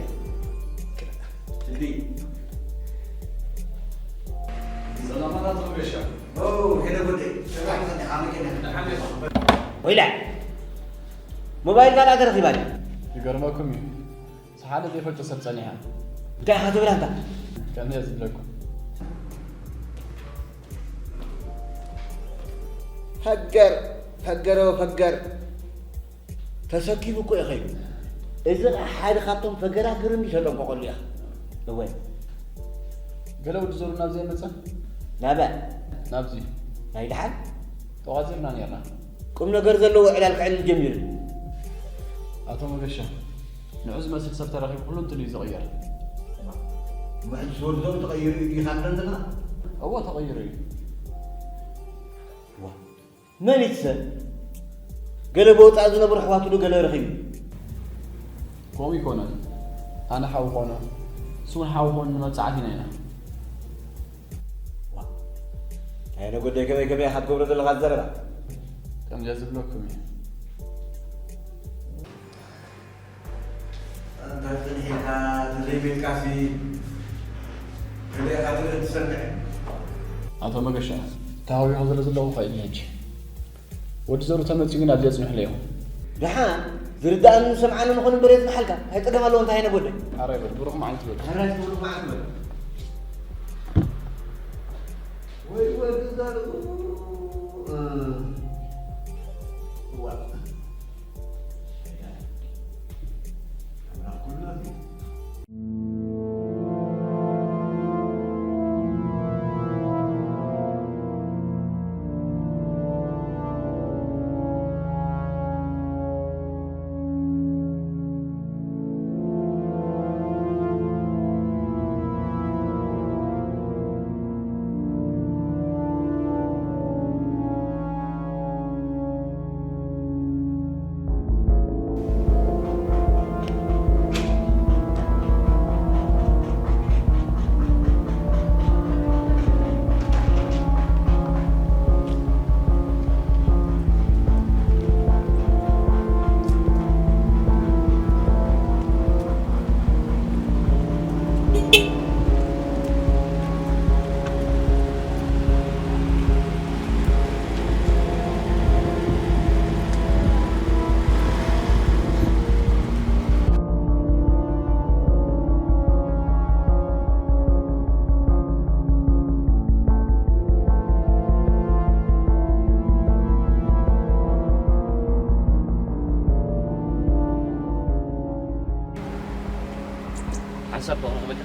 ሰላማት ኣቶ መንገሻ። ኦ፣ ሄሎ ወደይ፣ ሰላም ዲኻ? መኪና። ወይላ፣ ሞባይል ካልኣ ተረኺባ ድያ? ይገርመኩም እዩ፣ ሰሓደ ዘይፈልጦ ሰብ ጸኒሓ። እንታይ ኢኻ ትብል ኣንታ? ከምዚ እየ ዝብለኩም። ፈገር፣ ፈገረ ወፈገር። ተሰኪፉ እኮ እዩ ኸይዱ። እዚ ኸዓ ሓደ ካብቶም ፈገራት ግርም ይሸጦም ከቐሉ ኢኻ። እወ። ገለ ወዲ ዘሩ ናብዚ ኣይመጸን? ናበ? ናብዚ። ናይ ደሓን? ተዋዚርና ኔርና። ቁም ነገር ዘለዎ ዕላል ክዕልል ጀሚሩ። ኣቶ መገሻ፣ ንዑ ዝመስል ሰብ ተረኺቡ ኩሉ እንትንዩ ዝቕየር። ምሕንስ ወዲ ዘሩ ተቐይሩ እዩ ኢኻ ትብለኒ ዘለኻ? እወ፣ ተቐይሩ እዩ። ዋ። መን እዩ እቲ ሰብ? ገለ ብወጻኢ ዝነብሩ ኣሕዋቱ ዶ ገለ ረኺቡ? ከምኡ ይኮነን። ኣነ ሓው ኮኖ፣ ንሱ እውን ሓው ኮኑ ንመብጻዕቲ ኢና ኢና። ዋ፣ ኣየ ነጎደይ፣ ከመይ ከመይ ኢኻ ትገብሮ ዘለኻ ዘረባ? ከምዚኣ ዝብለኩም እዩ። ኣንታ ጽኒሕካ ተዘይቤልካሲ ከመይ ኢኻ ትብል ትሰምዕ? ኣቶ መገሻ፣ ተሃዊኹ ስለ ዘለኹ ከይድ ሕጂ። ወዲ ዘሩ ተመጺኡ ግን ኣብዚ ኣጽንሑለይ ኢኹም። ደሓን ዝርድኣንን ዝሰምዓንን ንኹን እምበር የጽንሓልካ። እንታይ ጸገም ኣለዎ እንታይ ዓይነት ወደይ? ሕራይ በል፣ ብሩኽ መዓልቲ በል። ሕራይ በል፣ ብሩኽ መዓልቲ በል። ወይ ወዲ ዘሩ፣ እ፣ እዋ። ሓንሳብ ፍቕሪ ክብልካ?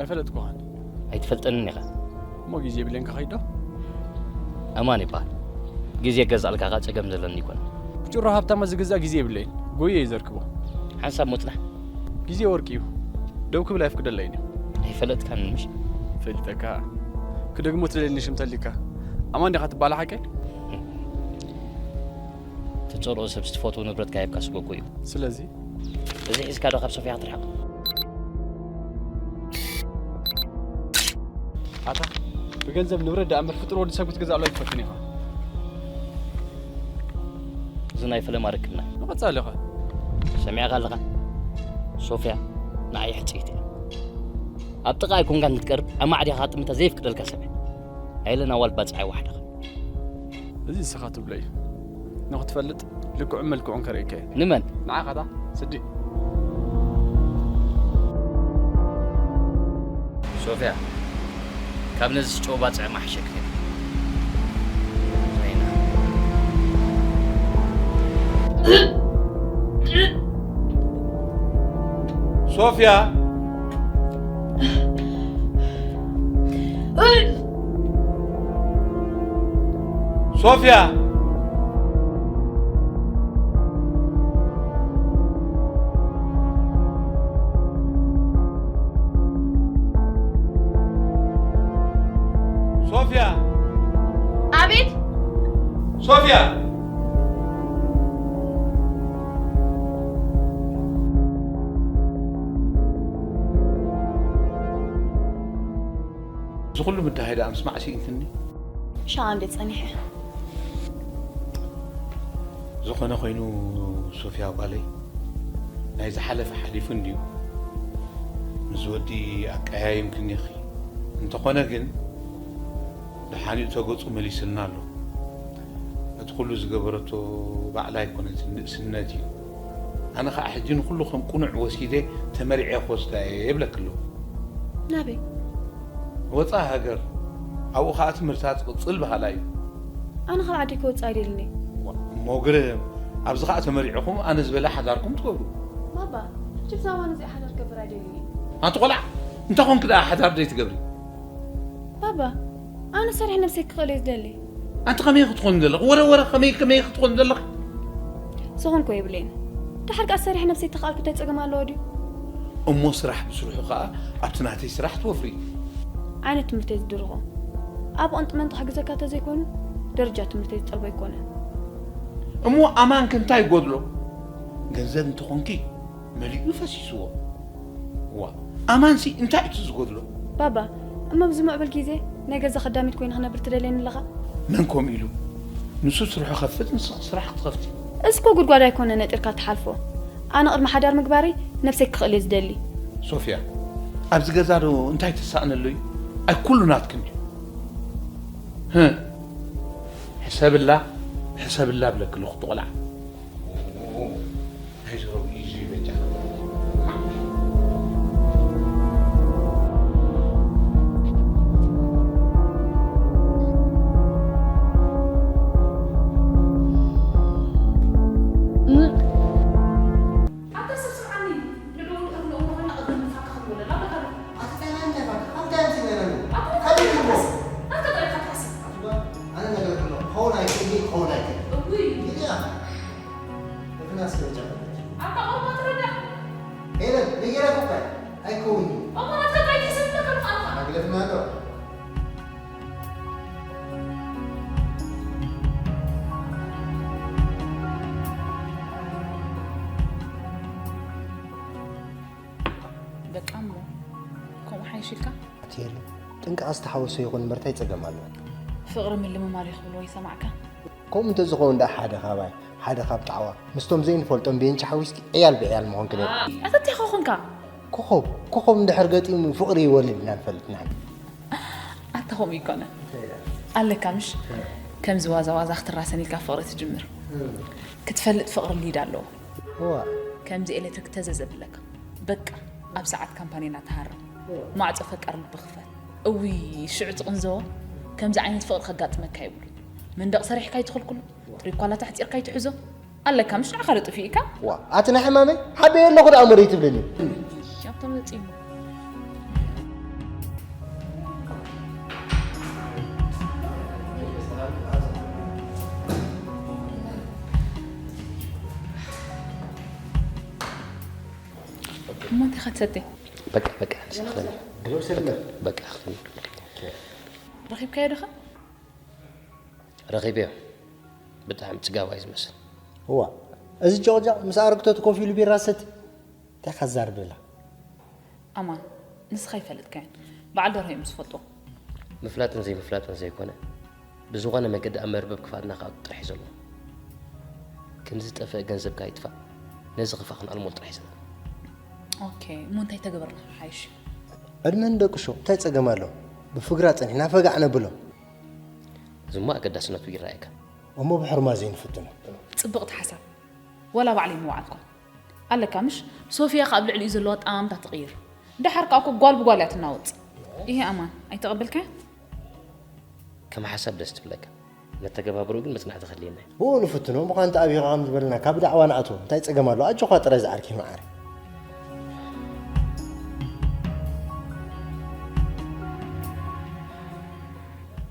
ኣይፈለጥኩኻን። ኣይትፈልጠንን ኢኻ። እሞ ግዜ የብለይን ክኸይድ ዶ? ኣማን ይበሃል። ግዜ ገዛእልካ ኸኣ ጸገም ዘለኒ ኣይኮነን። ብጭሮ ሃብታማት ዝግዛእ ግዜ የብለይን። ጎየ እዩ ዘርክቦ። ሓንሳብ ምጽናሕ። ግዜ ወርቂ እዩ። ደው ክብል ኣይፍቅደለይን እዩ። ኣይፈለጥካንን ምሽ? ፈሊጠካ። ክደግሞ ትደልየኒ ሽም ተሊካ። ኣማን ዲኻ ትበሃል ሓቀይ? ትጸልኦ ሰብ ዝትፈትዎ ንብረትካ ሂብካ ስጎጎ እዩ። ስለዚ? እዚ ሒዝካ ዶ ካብ ሶፍያ ክትርሕቕ? ኣታ፣ ብገንዘብ ንብረት ደኣ እምበር ፍጡር ወዲ ሰብ ክትገዝኣሉ ኣይትፈትን ኢኻ። እዚ ናይ ፈለማ ርክብና። ንቐጻሊ ኸ? ሰሚዕካ ኣለኻ? ሶፍያ ንዓይ ሕጽይቲ እያ። ኣብ ጥቓይ ኮንካ እንትትቀርብ፣ ኣማዕዲኻ ጥምታ ዘየፍቅደልካ ሰብ እያ። ኣይለን ኣዋልድ ባጽዓ ይወሓደኻ። እዚ ንስኻ ትብሎ እዩ። ንኽትፈልጥ ልክዑን መልክዑን ከርእየካ እየ። ንመን? ንዓኻ እታ ስዲ። ሶፍያ፣ ካብ ነዚ ጨው ባጽዕ ማሕሸክ እያ። ዛይና። ሶፍያ። ሶፍያ። ሶፍያ። ኣቤት። ሶፍያ። እዚ ኩሉ ምድሃይ ደኣ ምስማዕ ስኢንክኒ? ሻዓ እንዴት ጸኒሐ? ዝኾነ ኮይኑ ሶፍያ ጓለይ፣ ናይ ዝሓለፈ ሓሊፉ እንድዩ። ምስ ወዲ ኣቀያይምክኒ ኢኺ። እንተኾነ ግን፣ ደሓኒኡ ተገጹ መሊስልና ኣሎ። እቲ ኩሉ ዝገበረቶ ባዕላ ኣይኮነትን፣ ንእስነት እዩ። ኣነ ኸዓ ሕጂ ንኹሉ ከም ቅኑዕ ወሲደ ተመሪዐ ክወስዳ እየ የብለኪ ኣለኹ። ናበይ? ወፃኢ ሃገር፣ ኣብኡ ኸዓ ትምህርታ ትቕፅል በሃላይ እዩ። ኣነ ካብ ዓደይ ክወፅእ ኣይደልን እየ። እሞ ግርም፣ ኣብዚ ኸዓ ተመሪዕኹም ኣነ ዝበለ ሓዳርኩም ትገብሩ። ባባ፣ ሕጂ ብዛዕባ ነዚኣ ሓዳር ክገብር ኣይደልን እየ። ኣንቲ ቆልዓ፣ እንታይ ኾንኪ ደኣ ሓዳር ዘይትገብሪ? ባባ፣ ኣነ ሰሪሐ ነብሰይ ክኽእል እየ ዝደሊ። ኣንቲ ከመይ ክትኾኒ ዘለኺ? ወረ ወረ ከመይ ከመይ ክትኾኒ ዘለኺ? ዝኾንኩ የብለይን። ደሓር ከኣ ሰሪሐ ነብሰይ ተኽኣልኩ እንታይ ጸገም ኣለዎ ድዩ? እሞ ስራሕ ብስርሑ ከኣ ኣብቲ ናተይ ስራሕ ትወፍሪ። ዓይነት ትምህርተይ ዝድርኾ። ኣብ ቕንጥመንጢ ክሕግዘካ ተዘይኮይኑ ደረጃ ትምህርተይ ዝጠልቦ ኣይኮነን። እሞ ኣማንኪ እንታይ ይጎድሎ? ገንዘብ እንተኾንኪ መሊኡ ፈሲስዎ። ዋ፣ ኣማንሲ እንታይ እቲ ዝጎድሎ? ባባ፣ እሞ ኣብዚ ምዕብል ግዜ ናይ ገዛ ከዳሚት ኮይነ ክነብር ትደልየኒ ኣለኻ? መን ከምኡ ኢሉ? ንሱ ስርሑ ከፍት፣ ንስኺ ስራሕ ክትኸፍቲ። እዚ እኮ ጉድጓድ ኣይኮነ ነጢርካ ትሓልፎ። ኣነ ቅድሚ ሓዳር ምግባረይ ነብሰይ ክኽእል እየ ዝደሊ። ሶፍያ፣ ኣብዚ ገዛ ዶ እንታይ ትሳእነሉ እዩ? ኣይ ኩሉ ናትክን እዩ። ህእ፣ ሕሰብላ፣ ሕሰብላ ብለኪ ኣለኹ፣ እቲ ቆልዓ። ኣይዘረቡ እዩ ዝብል በጃ። ኣታ ሰብ ስምዓኒ፣ ንዕኡ ንእርንኡ ንኾና ቅድሚ ምንፋካ ክንወለላ ኣለካ። ኣቲ ታይ ናይ እንታይ ፋካ? ካብ እንታይ ኣምፂእና ኢና ንብሎ? ኣታ ካበይ ትብሎ? ናትካ ጥራይ ኢካ ትሓስብ። ኣቲ ጓል፣ ኣነ ነገርኩ ኣለኹ፣ ክኸውን ኣይክእል፣ ክኸውን ኣይክእል። እውይ። ኢልያ፣ እፍና እስከ መጨረሻ። ኣታ ቆልባ ትረዳእ። ሄለን፣ ነጊረኩ እኮ እየ፣ ኣይከውንን እዩ። እሞ ናትካ ጥራይ ትሕስብ ኣለካ፣ ንኻልኻ። ኣግለፍና ኣሎ። በቃ እሞ፣ ከምኡ ሓይሽ ኢልካ? ኣትየሉ፣ ጥንቃቐ ዝተሓወሶ ይኹን እምበር እንታይ ጸገም ኣለዎ? ፍቕሪ ምልምማል እዩ ክብልዎ ይሰማዕካ? ከምኡ እንተዝኸውን ደኣ ሓደ ካባይ፣ ሓደ ካብ ጣዕዋ፣ ምስቶም ዘይንፈልጦም ቤንቺ ሓዊስኪ ዕያል ብዕያል ምኾንኪ ነይሩ። ኣታ እንታይ ኾንካ? ኮኾብ፣ ኮኾብ እንድሕር ገጢሙ ፍቕሪ ይወልድ ኢና ንፈልጥ ንሕና። ኣታ ከምኡ ይኮነ። ኣለካ ምሽ? ከምዚ ዋዛ ዋዛ ክትራሰን ኢልካ ፍቕሪ ትጅምር። ክትፈልጥ ፍቕሪ ሊድ ኣለዎ። እዋ። ከምዚ ኤሌክትሪክ ተዘዘብለካ። በቃ፣ ኣብ ሰዓት ካምፓኒና ተሃረም። ማዕጾ ፈቃር ልቢ ክፈት። እውይ፣ ሽዑ ትቕንዘዎ። ከምዚ ዓይነት ፍቕሪ ከጋጥመካ የብሉ። መንደቕ ሰሪሕካ ኣይትኽልክሎ። ትሪኳላ ተሕጺርካ ኣይትሕዞ። ኣለካ፣ ምሽ ንዓኻ ዶ ጥፊእካ? ዋ፣ ኣቲ ናይ ሕማመይ ሓበየ ኣለኹ ደኣ እሞ ደይትብልኒ። ያብቶም ዘጺሙ። እሞ እንታይ ኢኻ ትሰቲ? በቃ፣ በቃ፣ ንስኻ ክተኒ። በቃ፣ ክተኒ። ረኺብካዮ ዲኻ? ረኺበዮ። ብጣዕሚ ጽጋባይ ዝመስል። እዋ፣ እዚ ጆቕጃቕ ምስ ኣረግቶቱ ኮፍ ኢሉ ቢራ ዝሰቲ? እንታይ ኢኻ ትዛረብ ዘላ? ኣማን፣ ንስኻ ኣይፈለጥካዮን። በዓል ደርሆ እዮም ዝፈልጥዎ። ምፍላጥን ዘይምፍላጥን ዘይኮነ፣ ብዝኾነ መገዲ ኣብ መርበብ ክፍኣትና ክኣቱ ጥራሕ እዩ ዘለዎ። ከምዚ ዝጠፍአ ገንዘብ ከይጥፋእ፣ ነዚ ክፋእ ክንኣልመሉ ጥራሕ እዩ ዘለና። ኦኬ፣ እሞ እንታይ ተገበርና ሓይሽ? ዕድመ ንደቂ ሹቕ እንታይ ጸገም ኣሎ? ብፍግራ ጸኒሕና ፈጋዕ ነብሎ። እዚ እሞ ኣገዳስነቱ ይረኣየካ። እሞ ብሕርማ ዘይንፍትኖ። ጽብቕቲ ሓሳብ። ዋላ ባዕለይ ምውዓልኳ። ኣለካ ምሽ? ሶፍያ ከኣ ኣብ ልዕሊኡ ዘለዋ ኣጠማምታ ትቕይር። ደሓር ከኣ እኮ ጓል ብጓል እያ ትናወጽ። ይሄ ኣማን፣ ኣይተቐበልካዮን? ከም ሓሳብ ደስ ትብለካ። መተገባብርኡ ግን መጽናዕቲ ከድልየና እዩ። ብኡ ንፍትኖ፣ ምዃን ተኣቢኻ ከም ዝበልና ካብ ዳዕዋ ንኣትዎ። እንታይ ጸገም ኣሎ? ኣጆኻ ጥራይ ዝዓርከይ መዓረይ።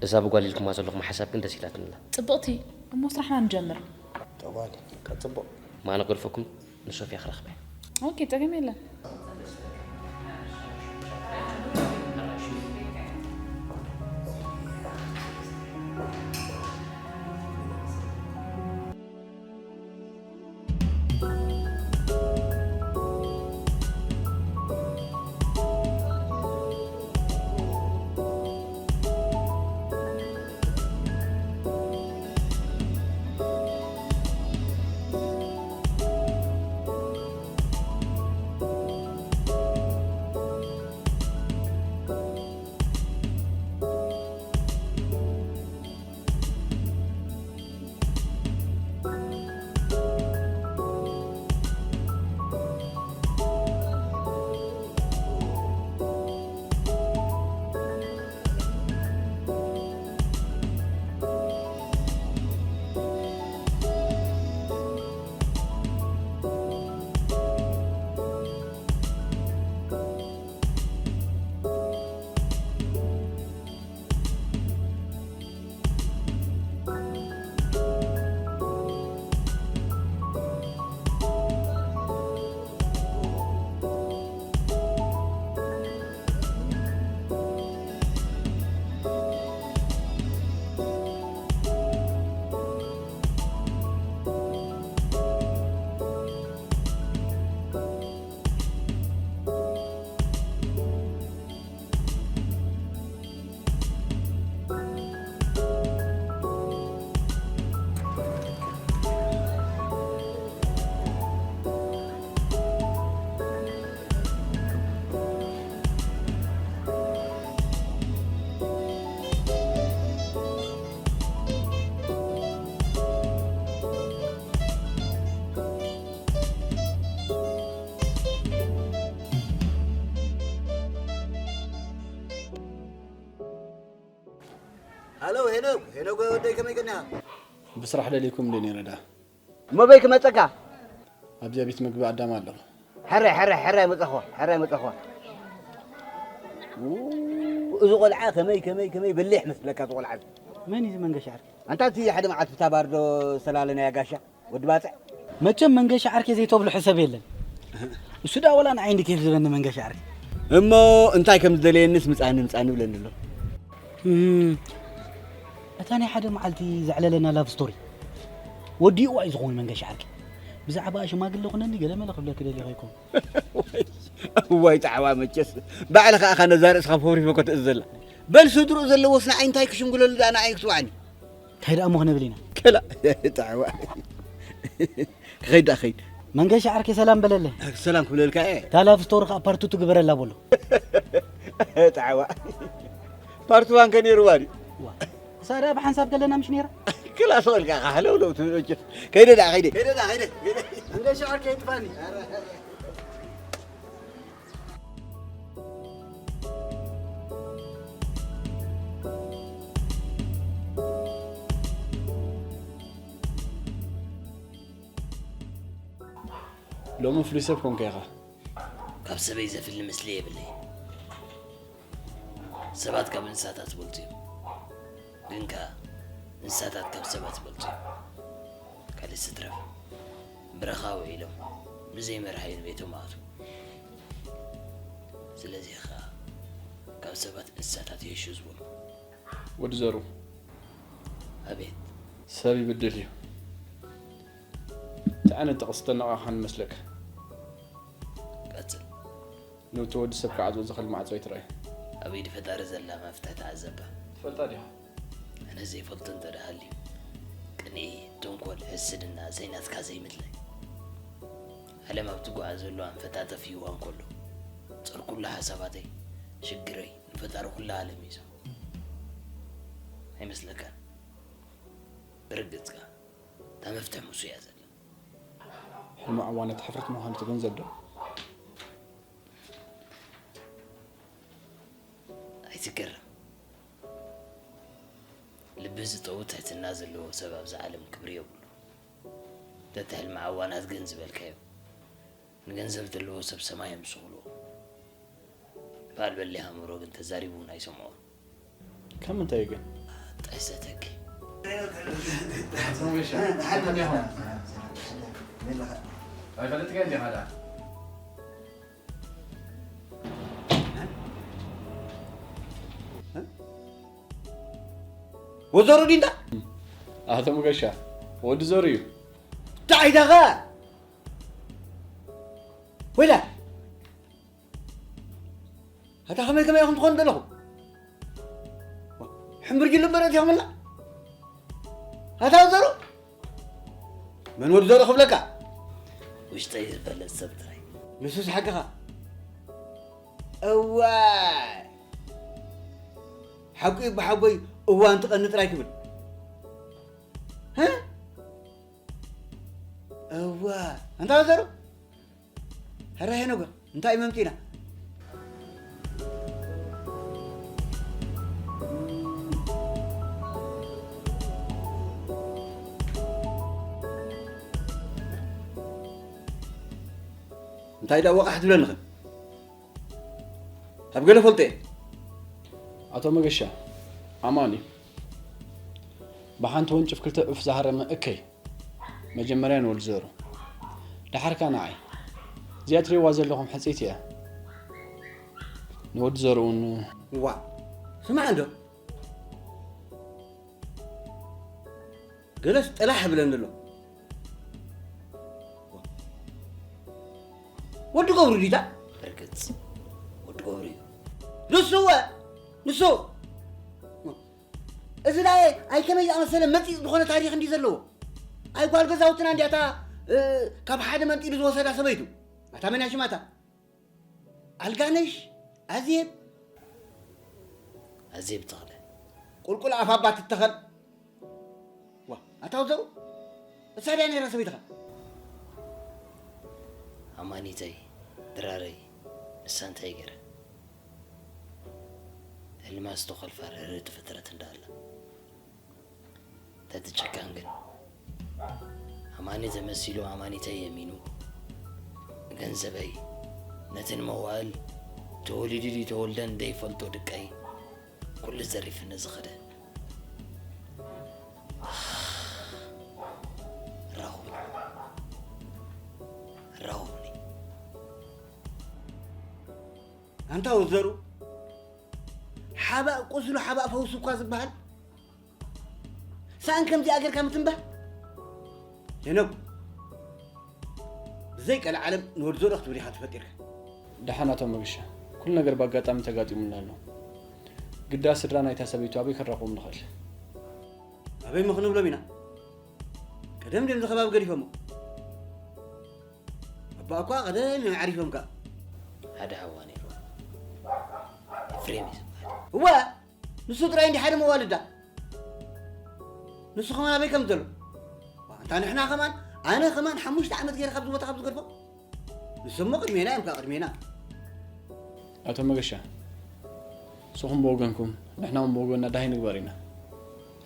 እዛ ብጓል ኢልኩማ ዘለኹም ሓሳብ ግን ደስ ኢላትኒ ኣላ። ጽብቕቲ፣ እሞ ስራሕና ንጀምር። ጠዋሊ፣ ጽቡቕ። ማነ ክገድፈኩም ንሶፍያ ክረኽበ። ኦኬ፣ ጸገም የለን። ሃሎ ሄኖክ፣ ሄኖክ ወደይ ከመይ ቀኒኻ? ብስራሕ ደሊኩም እንደ ነይረ ዳ? እሞ በይ ክመፀካ። ኣብዚኣ ቤት ምግቢ ኣዳም ኣለኹ። ሕራይ ሕራይ ሕራይ መፀኹ፣ ሕራይ መፀኹ። ው፣ እዚ ቆልዓ ከመይ ከመይ ከመይ በሊሕ መስለካ፣ እዚ ቆልዓ እዚ። መን እዩ እዚ መንገሻ ዓርኪ? ኣንታ እቲ ሓደ መዓልቲ ብታ ባርዶ ዝተላለናያ ጋሻ ወዲ ባፅዕ። መቸም መንገሻ ዓርኪ ዘይተብልሖ ሰብ የለን። እሱ ዳ ወላ ንዓይ እንዲ ኬፍ ዝበኒ መንገሻ ዓርኪ። እሞ እንታይ ከም ዝደለየንስ ምፃኒ ምፃኒ ብለኒ ኣሎ። እም፣ እታ ናይ ሓደ መዓልቲ ዘዕለለና ላቭ ስቶሪ ወዲእዋ እዩ ዝኸውን መንገሻ ዓርኪ። ብዛዕባ ሽማግለ ኹነኒ ገለመለ ክብለኪ ደሊኸ ይኮን። እዋይ ጣዕዋ መቸስ ባዕልኻ ኢኻ ነዛ ርእስኻ ፈሪፎ ክትእዝ ዘላ። በል ስድርኡ ዘለዎስ ንዓይ እንታይ ክሽንጉለሉ ደኣ ንዓይ ክስዋዕኒ። እንታይ ደኣ እሞ ክነብል ኢና። ክላ ጣዕዋ ክኸይድ ደኣ ኸይድ። መንገሻ ዓርከይ ሰላም በለለይ። ሰላም ክብለልካ እየ። እታ ላቭ ስቶሪ ኸኣ ፓርት ቱ ግበረላ በሎ። ጣዕዋ ፓርት ዋን ከ ነይርዋ ድዩ? ዋ፣ እሳ ደኣ ብሓንሳብ ከለና ምሽ ነይራ? ክላ ስቕ ኢልካ ኢኻ ሃለውለው ትብል መቸስ። ከይደ ደኣ ከይደ። ከይደ ደኣ ከይደ። ከይደ። መንገሻ ዓርከይ ኣይጥፋኒ። ሎሚ ፍሉይ ሰብ ኮንካ ኢኻ። ካብ ሰበይ ዘፍሊ ምስሊ የብለይ። ሰባት ካብ እንስሳታት ዝበልጹ እዮም። ግን ከኣ እንስሳታት ካብ ሰባት ዝበልጹ እዮም። ካልእስ ይትረፍ ብረኻ ውዒሎም ብዘይ መርሓ እዮም ቤቶም ኣትዉ። ስለዚ ከኣ ካብ ሰባት እንስሳታት ይሕሹ ዝበልኩ። ወዲ ዘሩ። ኣቤት። ሰብ ይብድል እዩ። እንታይ ዓይነት ጥቕሲ ተነቓቕሓ ንመስለካ? ቀጽል። ነቲ ወዲ ሰብ ክዓጽዎ ዝኽእል ማዕጾ ኣይትርኣይ። ኣብ ኢድ ፈጣሪ ዘላ መፍትሕ ተዓዘባ። ትፈልጣ ዲኻ? ኣነ ዘይፈልጦ እንተ ደኣ ሃልዩ፣ ቅንኢ፣ ተንኮል፣ ሕስድና፣ ዘይናትካ ዘይምድላይ። ዓለም ኣብ ትጓዓዘሉ ኣንፈት ኣጠፊእዋ እንከሎ፣ ጾር ኩሉ ሓሳባተይ፣ ሽግረይ፣ ንፈጣሪ ኩላ ዓለም እዩ። ኣይመስለካን? ብርግጽ ከኣ፣ እታ መፍትሕ ምስኡ እያ ዘላ። ሕልሚ ኣዕዋን እቲ ሕፍረት ምዃኑ ትግንዘብ ዶ? ኣይትገረም። ልቢ ዝጠው ትሕትና ዘለዎ ሰብ ኣብዛ ዓለም ክብሪ የብሉ። ተቲ ሕልሚ ዓዋናት ግን ዝበልካዮ ንገንዘብ ዘለዎ ሰብ ሰማይ እዮም ዝስቕልዎ። በዓል በሊሕ ኣእምሮ ግን ተዛሪቡ እውን ኣይሰምዖን። ካብ ምንታይ ግን? ጠሰተኪ። ኣይፈለጥካዮ እንዲኻ ደኣ። ወዘሩ ዲንታ ኣቶ መገሻ ወዲ ዘሩ እዩ። እንታይ ኢልካ? ወይላ ኣታ ከመይ ከመይ ኢኹም ትኾኑ ዘለኹም? ሕምብርጅ ልበረት ኢኹምና ኣታ ዘሩ መን ወዲ ዘሩ ክብለካ? ውሽጠይ ዝፈለጥ ሰብ ጥራይ። ንሱስ ሓቅኻ። እዋይ ሓቁ ይበሓጎይ እዋን ትቐኒ ጥራይ ክብል። እዋ ኣንታ ዘሩ ሕራይ ሄኖገ እንታይ እዩ መምፂና? እንታይ ዳ ወቃሕ ትብለኒ ኸ? ካብ ገለ ፈልጦ እየ። ኣቶ መገሻ ኣማን እዩ። ብሓንቲ ወንጭፍ ክልተ ዑፍ ዝሃረመ እከይ። መጀመርያ ንወዲ ዘሩ፣ ደሓር ከኣ ንዓይ። እዚኣ ትርእይዋ ዘለኹም ሕጽይቲ እያ። ንወዲ ዘሩ እውን። ዋእ፣ ስማዕ እንዶ፣ ገለስ ጠላሕ ይብለኒ ኣሎ። ወዲ ገብሩ ዲታ? ብርግጽ ወዲ ገብሩ እዩ። ንሱ እወ፣ ንሱ። እዚ ናይ ኣይከመይ ዝኣመሰለ መጺጽ ዝኾነ ታሪኽ እንዲ ዘለዎ። ኣይ ጓል ገዛውትና እንዲያታ ካብ ሓደ መንጢሉ ዝወሰዳ ሰበይቱ። ኣታ መን ያሽማታ? ኣልጋነሽ ኣዜብ። ኣዜብ ተኽለ። ቁልቁል ኣፍ ኣባ ትተኸል። ዋ ኣታ ወዘሩ እሳ ድያ ነይራ ሰበይትኻ? ኣማኒተይ ድራረይ ንሳ እንታይ ገይረ? ህልማ ዝተኾልፋ ርህርህቲ ፍጥረት እንዳኣላ ተትጨካን ግን ኣማኒ ተመሲሉ ኣማኒተይ የሚኑ ገንዘበይ ነትን መዋእል ተወሊዱ ድዩ ተወልደን ዘይፈልጦ ድቀይ ኩሉ ዘሪፍኒ ዝኸደ ራኹብኒ ራኹብኒ ኣንታ ወዘሩ ሓባእ ቁስሉ ሓባእ ፈውሱ እኳ ዝበሃል ሳእን ከምዚኣ ጌርካ ምትንባህ ሄኖክ ብዘይ ቀልዓለም ንወዲ ዘርኦ ክትብል ኢኻ ተፈጢርካ ደሓን ኣቶ መገሻ፣ ኩሉ ነገር ብኣጋጣሚ ተጋጢሙና ኣሎ። ግዳ ስድራ ናይታ ሰበይቱ ኣበይ ክንረኽቦም ንኽእል? ኣበይ ሞ ክንብሎም ኢና ቀደም ድዮም ዝኸባቢ ገዲፎሞ ኣባ እኳ ቀደም እዮም ዓሪፎም ከኣ ሓደ ሓዋ ነይሩ ኤፍሬም እዩ ዝበሃል እወ ንሱ ጥራይ እንዲ ሓደ መዋልዳ ንሱ ከማን ኣበይ ከም ዘሎ እንታ ንሕና ከማን ኣነ ከማን ሓሙሽተ ዓመት ገይረ ካብዚ ቦታ ካብ ዝገድፎ ንሶሞ ቅድሜና እዮም ካብ ቅድሜና ኣቶ መገሻ፣ ንስኹም ብወገንኩም ንሕና እውን ብወገንና ዳሃይ ንግበር ኢና።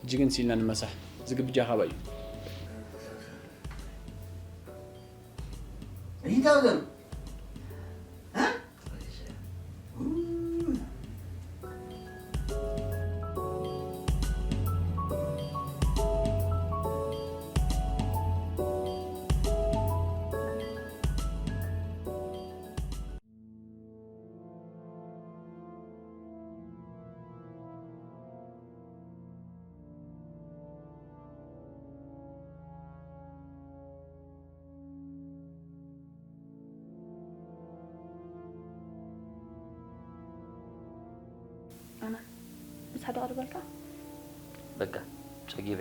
ሕጂ ግን ሲልና ንመሳሕ ዝግብጃ ካባይ እዩ። እንታይ ዘሉ ኣማን፣ ምሳሕ ዶ ቀርበልካ? በቃ ጸጊበ።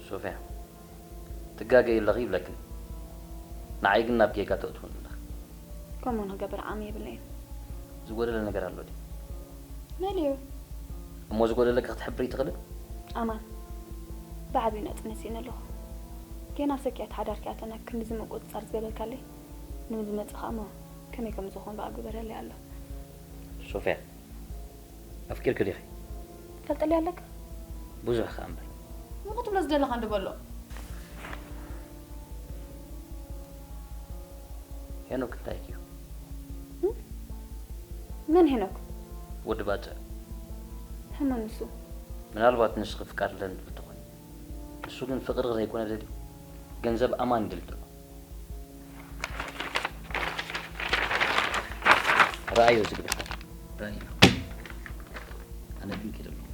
ሶፍያ ትጋገይ ኣለኺ ይብለክን ንዓይ ግን ናብ ጌጋ ተእትውን ኣለኺ። ከምኡ ንክገብር ዓቕሚ የብለይን። ዝጎደለ ነገር ኣሎ ድዩ? መሊኡ። እሞ ዝጎደለኪ ክትሕብሪ ትኽእሊ? ኣማን ብዓብዩ ናጽነት ስኢነ ኣለኹ። ጌና ኣብ ሰኪዐት ሓዳር ክኣተና ክንድዚ ምቁጽጻር ዝገበርካለይ ንዝመጽእ ከኣ እሞ ከመይ ከም ዝኾን ብኣግኡ በርሀለይ ኣሎ። ሶፍያ ኣፍቂርኪ ዲኺ? ትፈልጠለይ ኣለካ? ብዙሕ ከኣ እምበር። እሞ ክትብሎ ዝደለኻ እንዶ በሎ። ሄኖክ እንታይ እዩ? መን ሄኖክ? ወዲ ባጽዕ። ከመን ንሱ? ምናልባት ንስኺ ፍቃድ ኣለኒ ትብል ትኾኒ። ንሱ ግን ፍቕሪ ዘይኮነ ደልዩ ገንዘብ ኣማን ይደሊ ዘሎ። ረኣዮ ዝግብርካ ረኣዮ ኣነ ግን ኪደ ኣለኹ።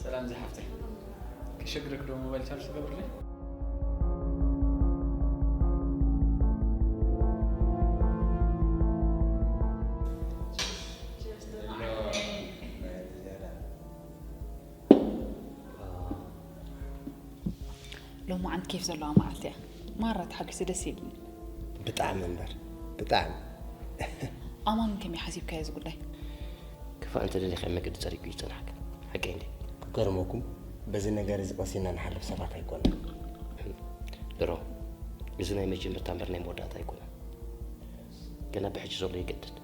ሰላም ዝሓፍተይ፣ ከሸግረክ ዶ ሞባይል ቻርጅ ትገብርለይ? ሎማዓንቲ ኬፍ ዘለዋ መዓልቲ እያ። ማራ ተሓጒሰ ደስ ኢሉኒ። ብጣዕሚ እምበር ብጣዕሚ። ኣማን ከመይ ሓሲብካዮ እዚ ጉዳይ? ክፋእ እንተደሊኻ መገዲ ጸሪጉ ይጸንሓካ። ሓቀይ እንዴ? ክገርመኩም በዚ ነገር እዚ ቀሲና ንሓልፍ ሰባት ኣይኮና። ድሮ እዚ ናይ መጀመርታ እምበር ናይ መወዳእታ ኣይኮነን። ገና ብሕጂ ዘሎ ይገድድ።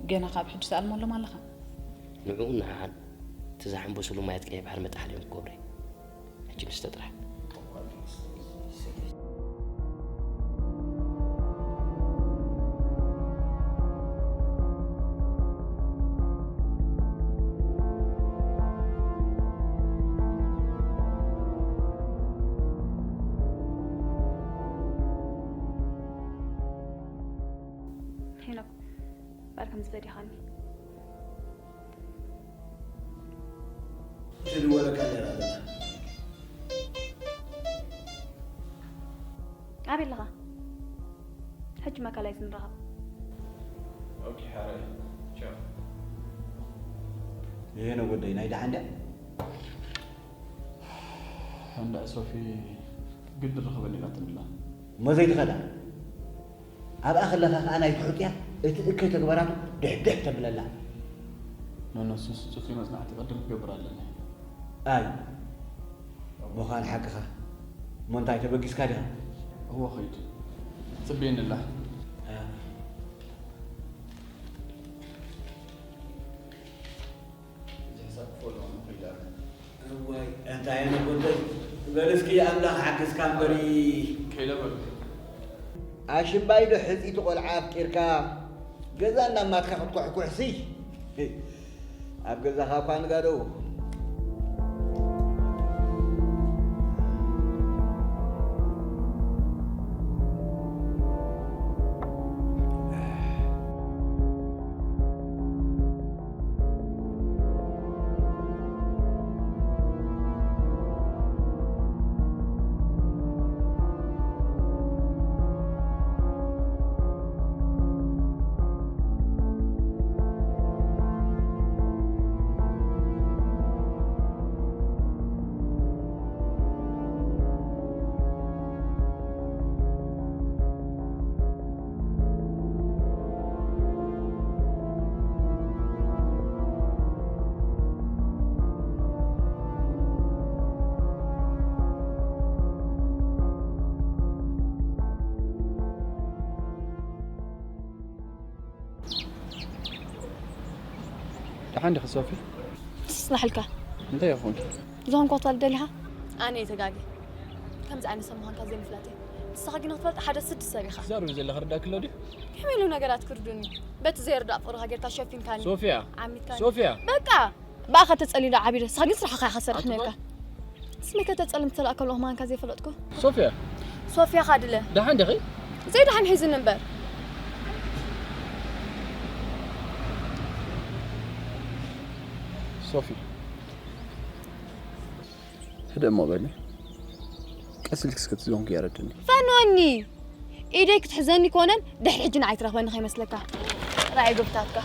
ገና ካብ ሕጂ ትኣልመሎም ኣለኻ? ንዕኡ ንሓሓን እቲ ዝሓንበስሉ ማያት ቀይሕ ባሕሪ መጣሕሊኦም ክገብሩ እዮም። ሕጂ ንስተ ጥራሕ። እምበር ከም ዝፈዲኻኒ። ትድወለካ ነራ ዘላ ኣበይ ኣለኻ? ሕጂ መካላይዝ ንራኸብ። ኦኬ ሓራይ ቻው። ይሄ ነው ጉዳይ ናይ ደሓን ድያ? እንዳ ሶፊ ግድ ርኸበኒ ኢላትንላ። እሞ ዘይትኸዳ ኣብኣ ከለኻ ከኣ ናይ ትሑጥያ እቲ እከይ ተግባራቱ ድሕድሕ ተብለላ። ኖኖ ስስ ጽፉይ መጽናዕቲ ቅድም ክገብር ኣለኒ። ኣይ ምዃን ሓቅኻ እሞ እንታይ ተበጊስካ ዲኻ? እዎ ኸይድ ጽብየንላ። እ፣ እዚ ሕሳብ ክፈሎ ኺዳለ እዋይ እንታይ ዓይነት ወደይ በል እስኪ ኣምላኽ ሓግዝካ እምበሪ። ከይደ በሉ። ኣሽምባይ ዶ ሕፂቲ ቆልዓ ኣፍቂርካ ገዛ እናማትካ ክትኩሕኩሕሲ ኣብ ገዛኻ እኳ ንጋደው። ደሓን ዲኺ ሶፊ? ስላሕልካ እንታይ ይኹን? ዝኾንኩ ክትፈልጥ ደሊኻ? ኣነ እየ ተጋጊ። ከምዚ ዓይነት ሰብ ምዃንካ ዘይምፍላጥ እየ። ንስኻ ግን ክትፈልጥ ሓደ ስድስቲ ሰብ ኢኻ። ዛሩ ዘለኻ ርዳእ ክሎ ድዩ? ከመይ ኢሉ ነገራት ክርዱኒ? በቲ ዘይርዳእ ፍቕርኻ ጌርካ ሸፊንካኒ። ሶፊያ! ዓሚትካኒ። ሶፊያ! በቃ! ብኣኻ ተጸሊሉ ዓቢደ። ንስኻ ግን ስራሕኻ ኢኻ ሰርሕ ነርካ። ስመይ ከተጸልም ተላእከሉ ምዃንካ ዘይፈለጥኩ። ሶፊያ! ሶፊያ ኻድለ። ደሓን ዲኺ? ዘይደሓን ሒዝኒ እምበር። ሶፊ! ሕደ እሞ በሊ። ቀስ ኢልኪ እስከ እቲ ዝኾንኩ የረድኒ። ፈኖኒ! ኢደይ ክትሕዘኒ ኮነን ድሕሪ ሕጂ ንዓይ ትረኽበኒ ከይመስለካ። ራእይ ገብታትካ።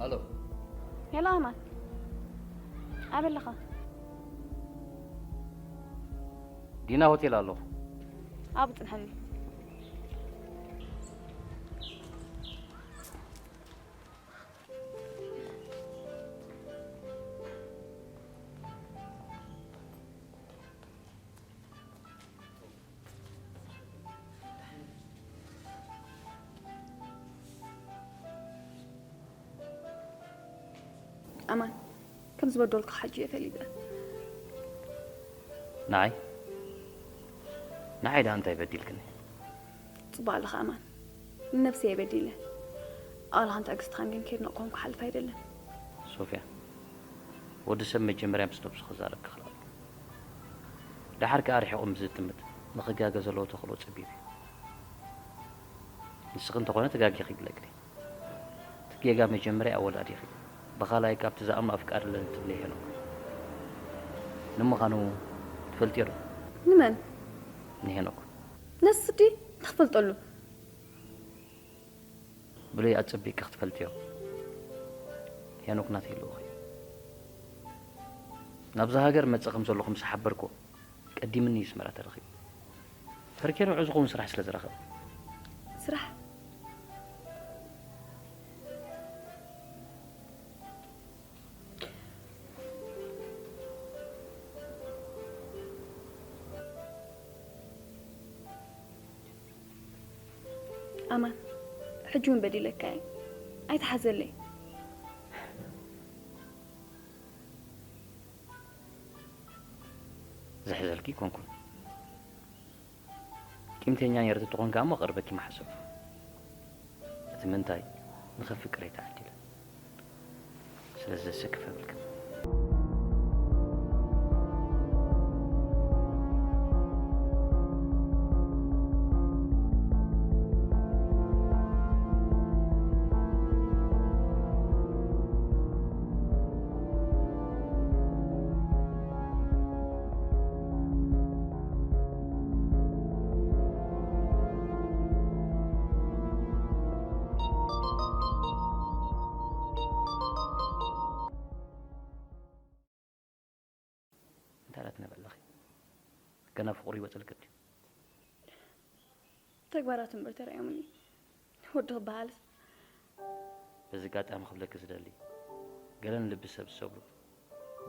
ኣሎ ሄሎ ኣማን፣ ኣበይ ኣለኻ? ዲና ሆቴል ኣለኹ። ኣብኡ ጽንሐኒ። ኣማን፣ ከም ዝበደልኩ ሓጂ እየ ፈሊጠ። ንዓይ ንዓይ ደኣ እንታይ በዲልክኒ? ጽቡቕ ኣለኻ ኣማን፣ ንነብሰይ እየ በዲለ። ኣቕልኻን ትዕግስትኻን ግን ከየድነቕኩዎም ክሓልፍ ኣይደልን። ሶፍያ፣ ወዲ ሰብ መጀመርያ ምስ ነብሱ ክዛረብ ክኽእል ኣለዎ። ደሓር ከኣ ርሒቑ ምስ ዝጥምት ንኽጋገ ዘለዎ ተኽእሎ ጸቢብ እዩ። ንስኺ እንተኾነ ተጋጊኺ ይብለኪ። እቲ ጌጋ መጀመርያ ኣወዳዲኺ፣ ብኻልኣይ ካብቲ ዝኣምኖ ኣፍቃሪ ኣለኒ ትብሊ ሄኖክ። ንምዃኑ ትፈልጥዮ ዶ? ንመን? ንሄኖክ። ነስዲ ትኽፈልጠሉ። ብለይ ኣጸቢቂ ክትፈልጥዮ። ሄኖክ ናተይ ልኡኽ እዩ። ናብዛ ሃገር መጽእ ከም ዘለኹ ምስ ሓበርክዎ፣ ቀዲምኒ እዩ ኣስመራ ተረኺቡ። ፈርኬ ንዑ ዝኸውን ስራሕ ስለ ዝረኸበ። ስራሕ? ኣማን፣ ሕጂ እውን በዲለካ እየ። ኣይትሓዘለይ። ዝሕዘልኪ ኣይኮንኩን። ቂምተኛ ነይረ ተተኾንካ እሞ ቀርበኪ ምሓሰብኩ። እቲ ምንታይ ንኸፍቅር እየ ተዓዲለ። ስለዚ ዘሰክፍ ኣይብልክን። እንታይ ትነብዒ ኣለኺ? ገና ፍቕሩ ይወፅልኪ ድዩ? ተግባራቱ እምበር ተራእዮምኒ። ወዲ ክበሃልስ? በዚ ኣጋጣሚ ክብለኪ ዝደሊ፣ ገለን ልቢ ሰብ ዝሰብሩ፣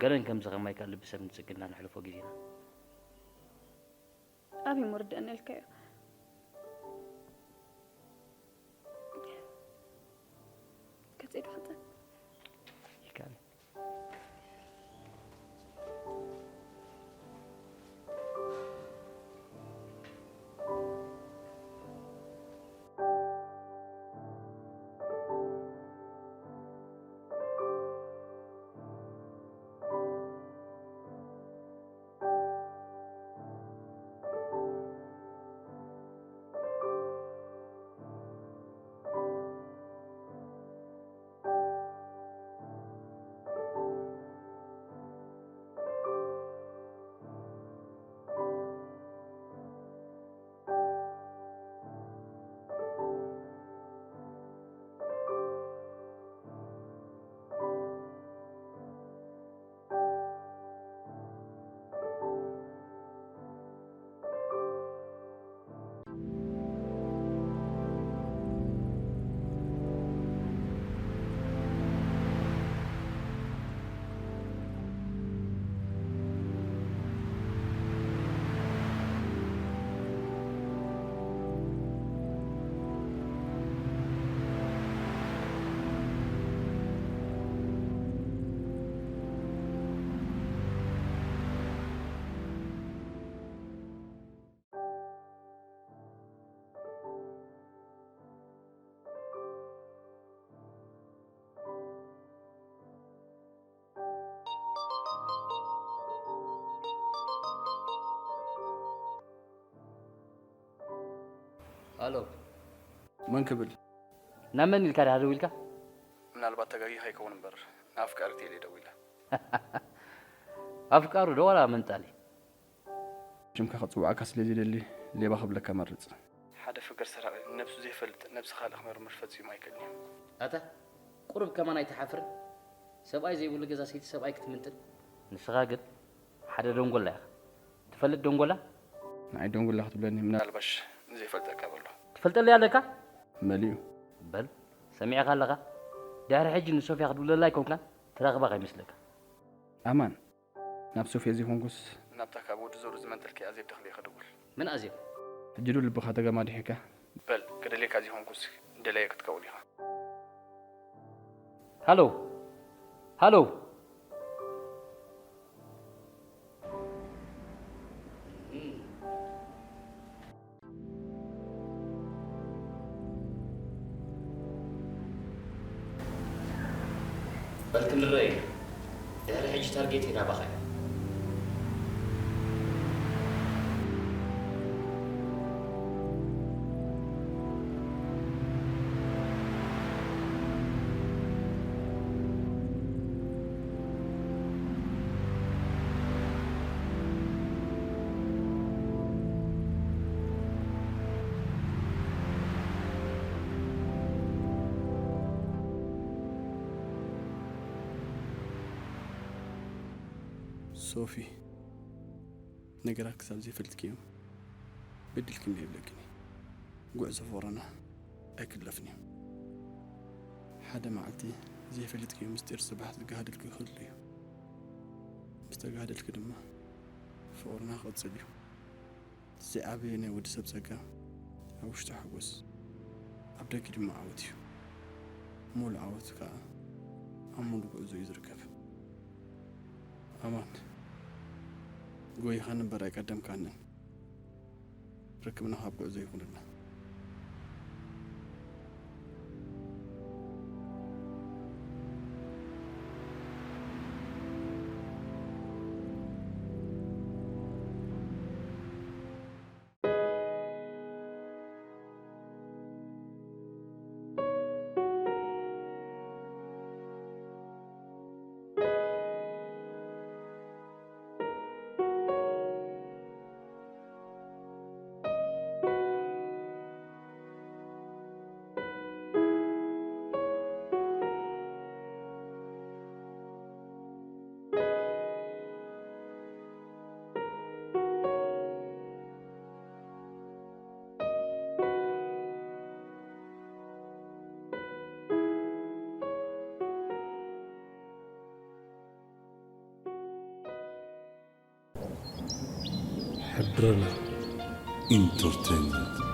ገለን ከምዚ ከማይ ካብ ልቢ ሰብ ንፅግና ነሕልፎ ግዜና። ኣበይ እሞ ርድአኒ ኢልካዮ? ገፀይ ዶ ክፀ? ይካል። ኣሎ። መን ክብል? ናብ መን ኢልካ ድኣ ደዊልካ? ምናልባት ተጋጊኻ ይኸውን እምበር፣ ንኣፍቃሪተይ ኢለ ደዊለ። ኣፍቃሩ ዶ ዋላ መንጣሊ? ሽምካ ክጽውዓካ ስለ ዘይደሊ፣ ሌባ ክብለካ መርጽ። ሓደ ፍቅር ሰራቒ ንነብሱ ዘይፈልጥ ነብሲ ካልእ ክመርምር ፈጺሙ ኣይክእልን እዩ። ኣታ ቁሩብ ከማን ኣይትሓፍርን? ሰብኣይ ዘይብሉ ገዛ ሰይቲ ሰብኣይ ክትምንጥል? ንስኻ ግን ሓደ ደንጎላ ኢኻ። ትፈልጥ ደንጎላ? ንዓይ ደንጎላ ክትብለኒ ምናልባሽ ንዘይፈልጠካ በሎ። ትፈልጠለይ ኣለካ? መሊኡ። በል ሰሚዕኻ ኣለኻ? ድሕሪ ሕጂ ንሶፍያ ክትብለላ ኣይኮንካን ትረኽባ ከይመስለካ። ኣማን፣ ናብ ሶፍያ ዘይኮንኩስ ናብታ ካብ ወዲ ዘሩ ዝመንጠልክያ ኣዜብ ተኽልየ ክድውል። መን ኣዜብ? ሕጂ ዶ ልብኻ ተገማዲሕካ? በል ክደልየካ ዘይኮንኩስ ደላየ ክትከውን ኢኻ። ሃሎ ሃሎ። በል ክንረኣይ ኢና። ድሕሪ ሕጂ ታርጌተይ ናባኻ እዩ። ሶፊ፣ ነገራት ክሳብ ዘይፈልጥክዮም በዲልክኒ ይብለክኒ። ጉዕዞ ፍቕርና ኣይክለፍን እዩ። ሓደ መዓልቲ ዘይፈለጥክዮ ምስጢር ጽባሕ ዝገሃደልኪ ክህሉ እዩ። ምስ ተጋሃደልኪ ድማ ፍቕርና ክቕጽል እዩ። እዚ ዓቢ ናይ ወዲ ሰብ ጸጋ ኣብ ውሽጡ ሓጎስ፣ ኣብ ደገ ድማ ዓወት እዩ። ሙሉእ ዓወት ከኣ ኣብ ሙሉእ ጉዕዞ እዩ ዝርከብ። ኣማን፣ ጎይኻኒ እምበር ኣይቀደምካንን። ርክብና ካብ ጉዕዞ ይኹንልና። ሕድረና ኢንተርቴይንመንት።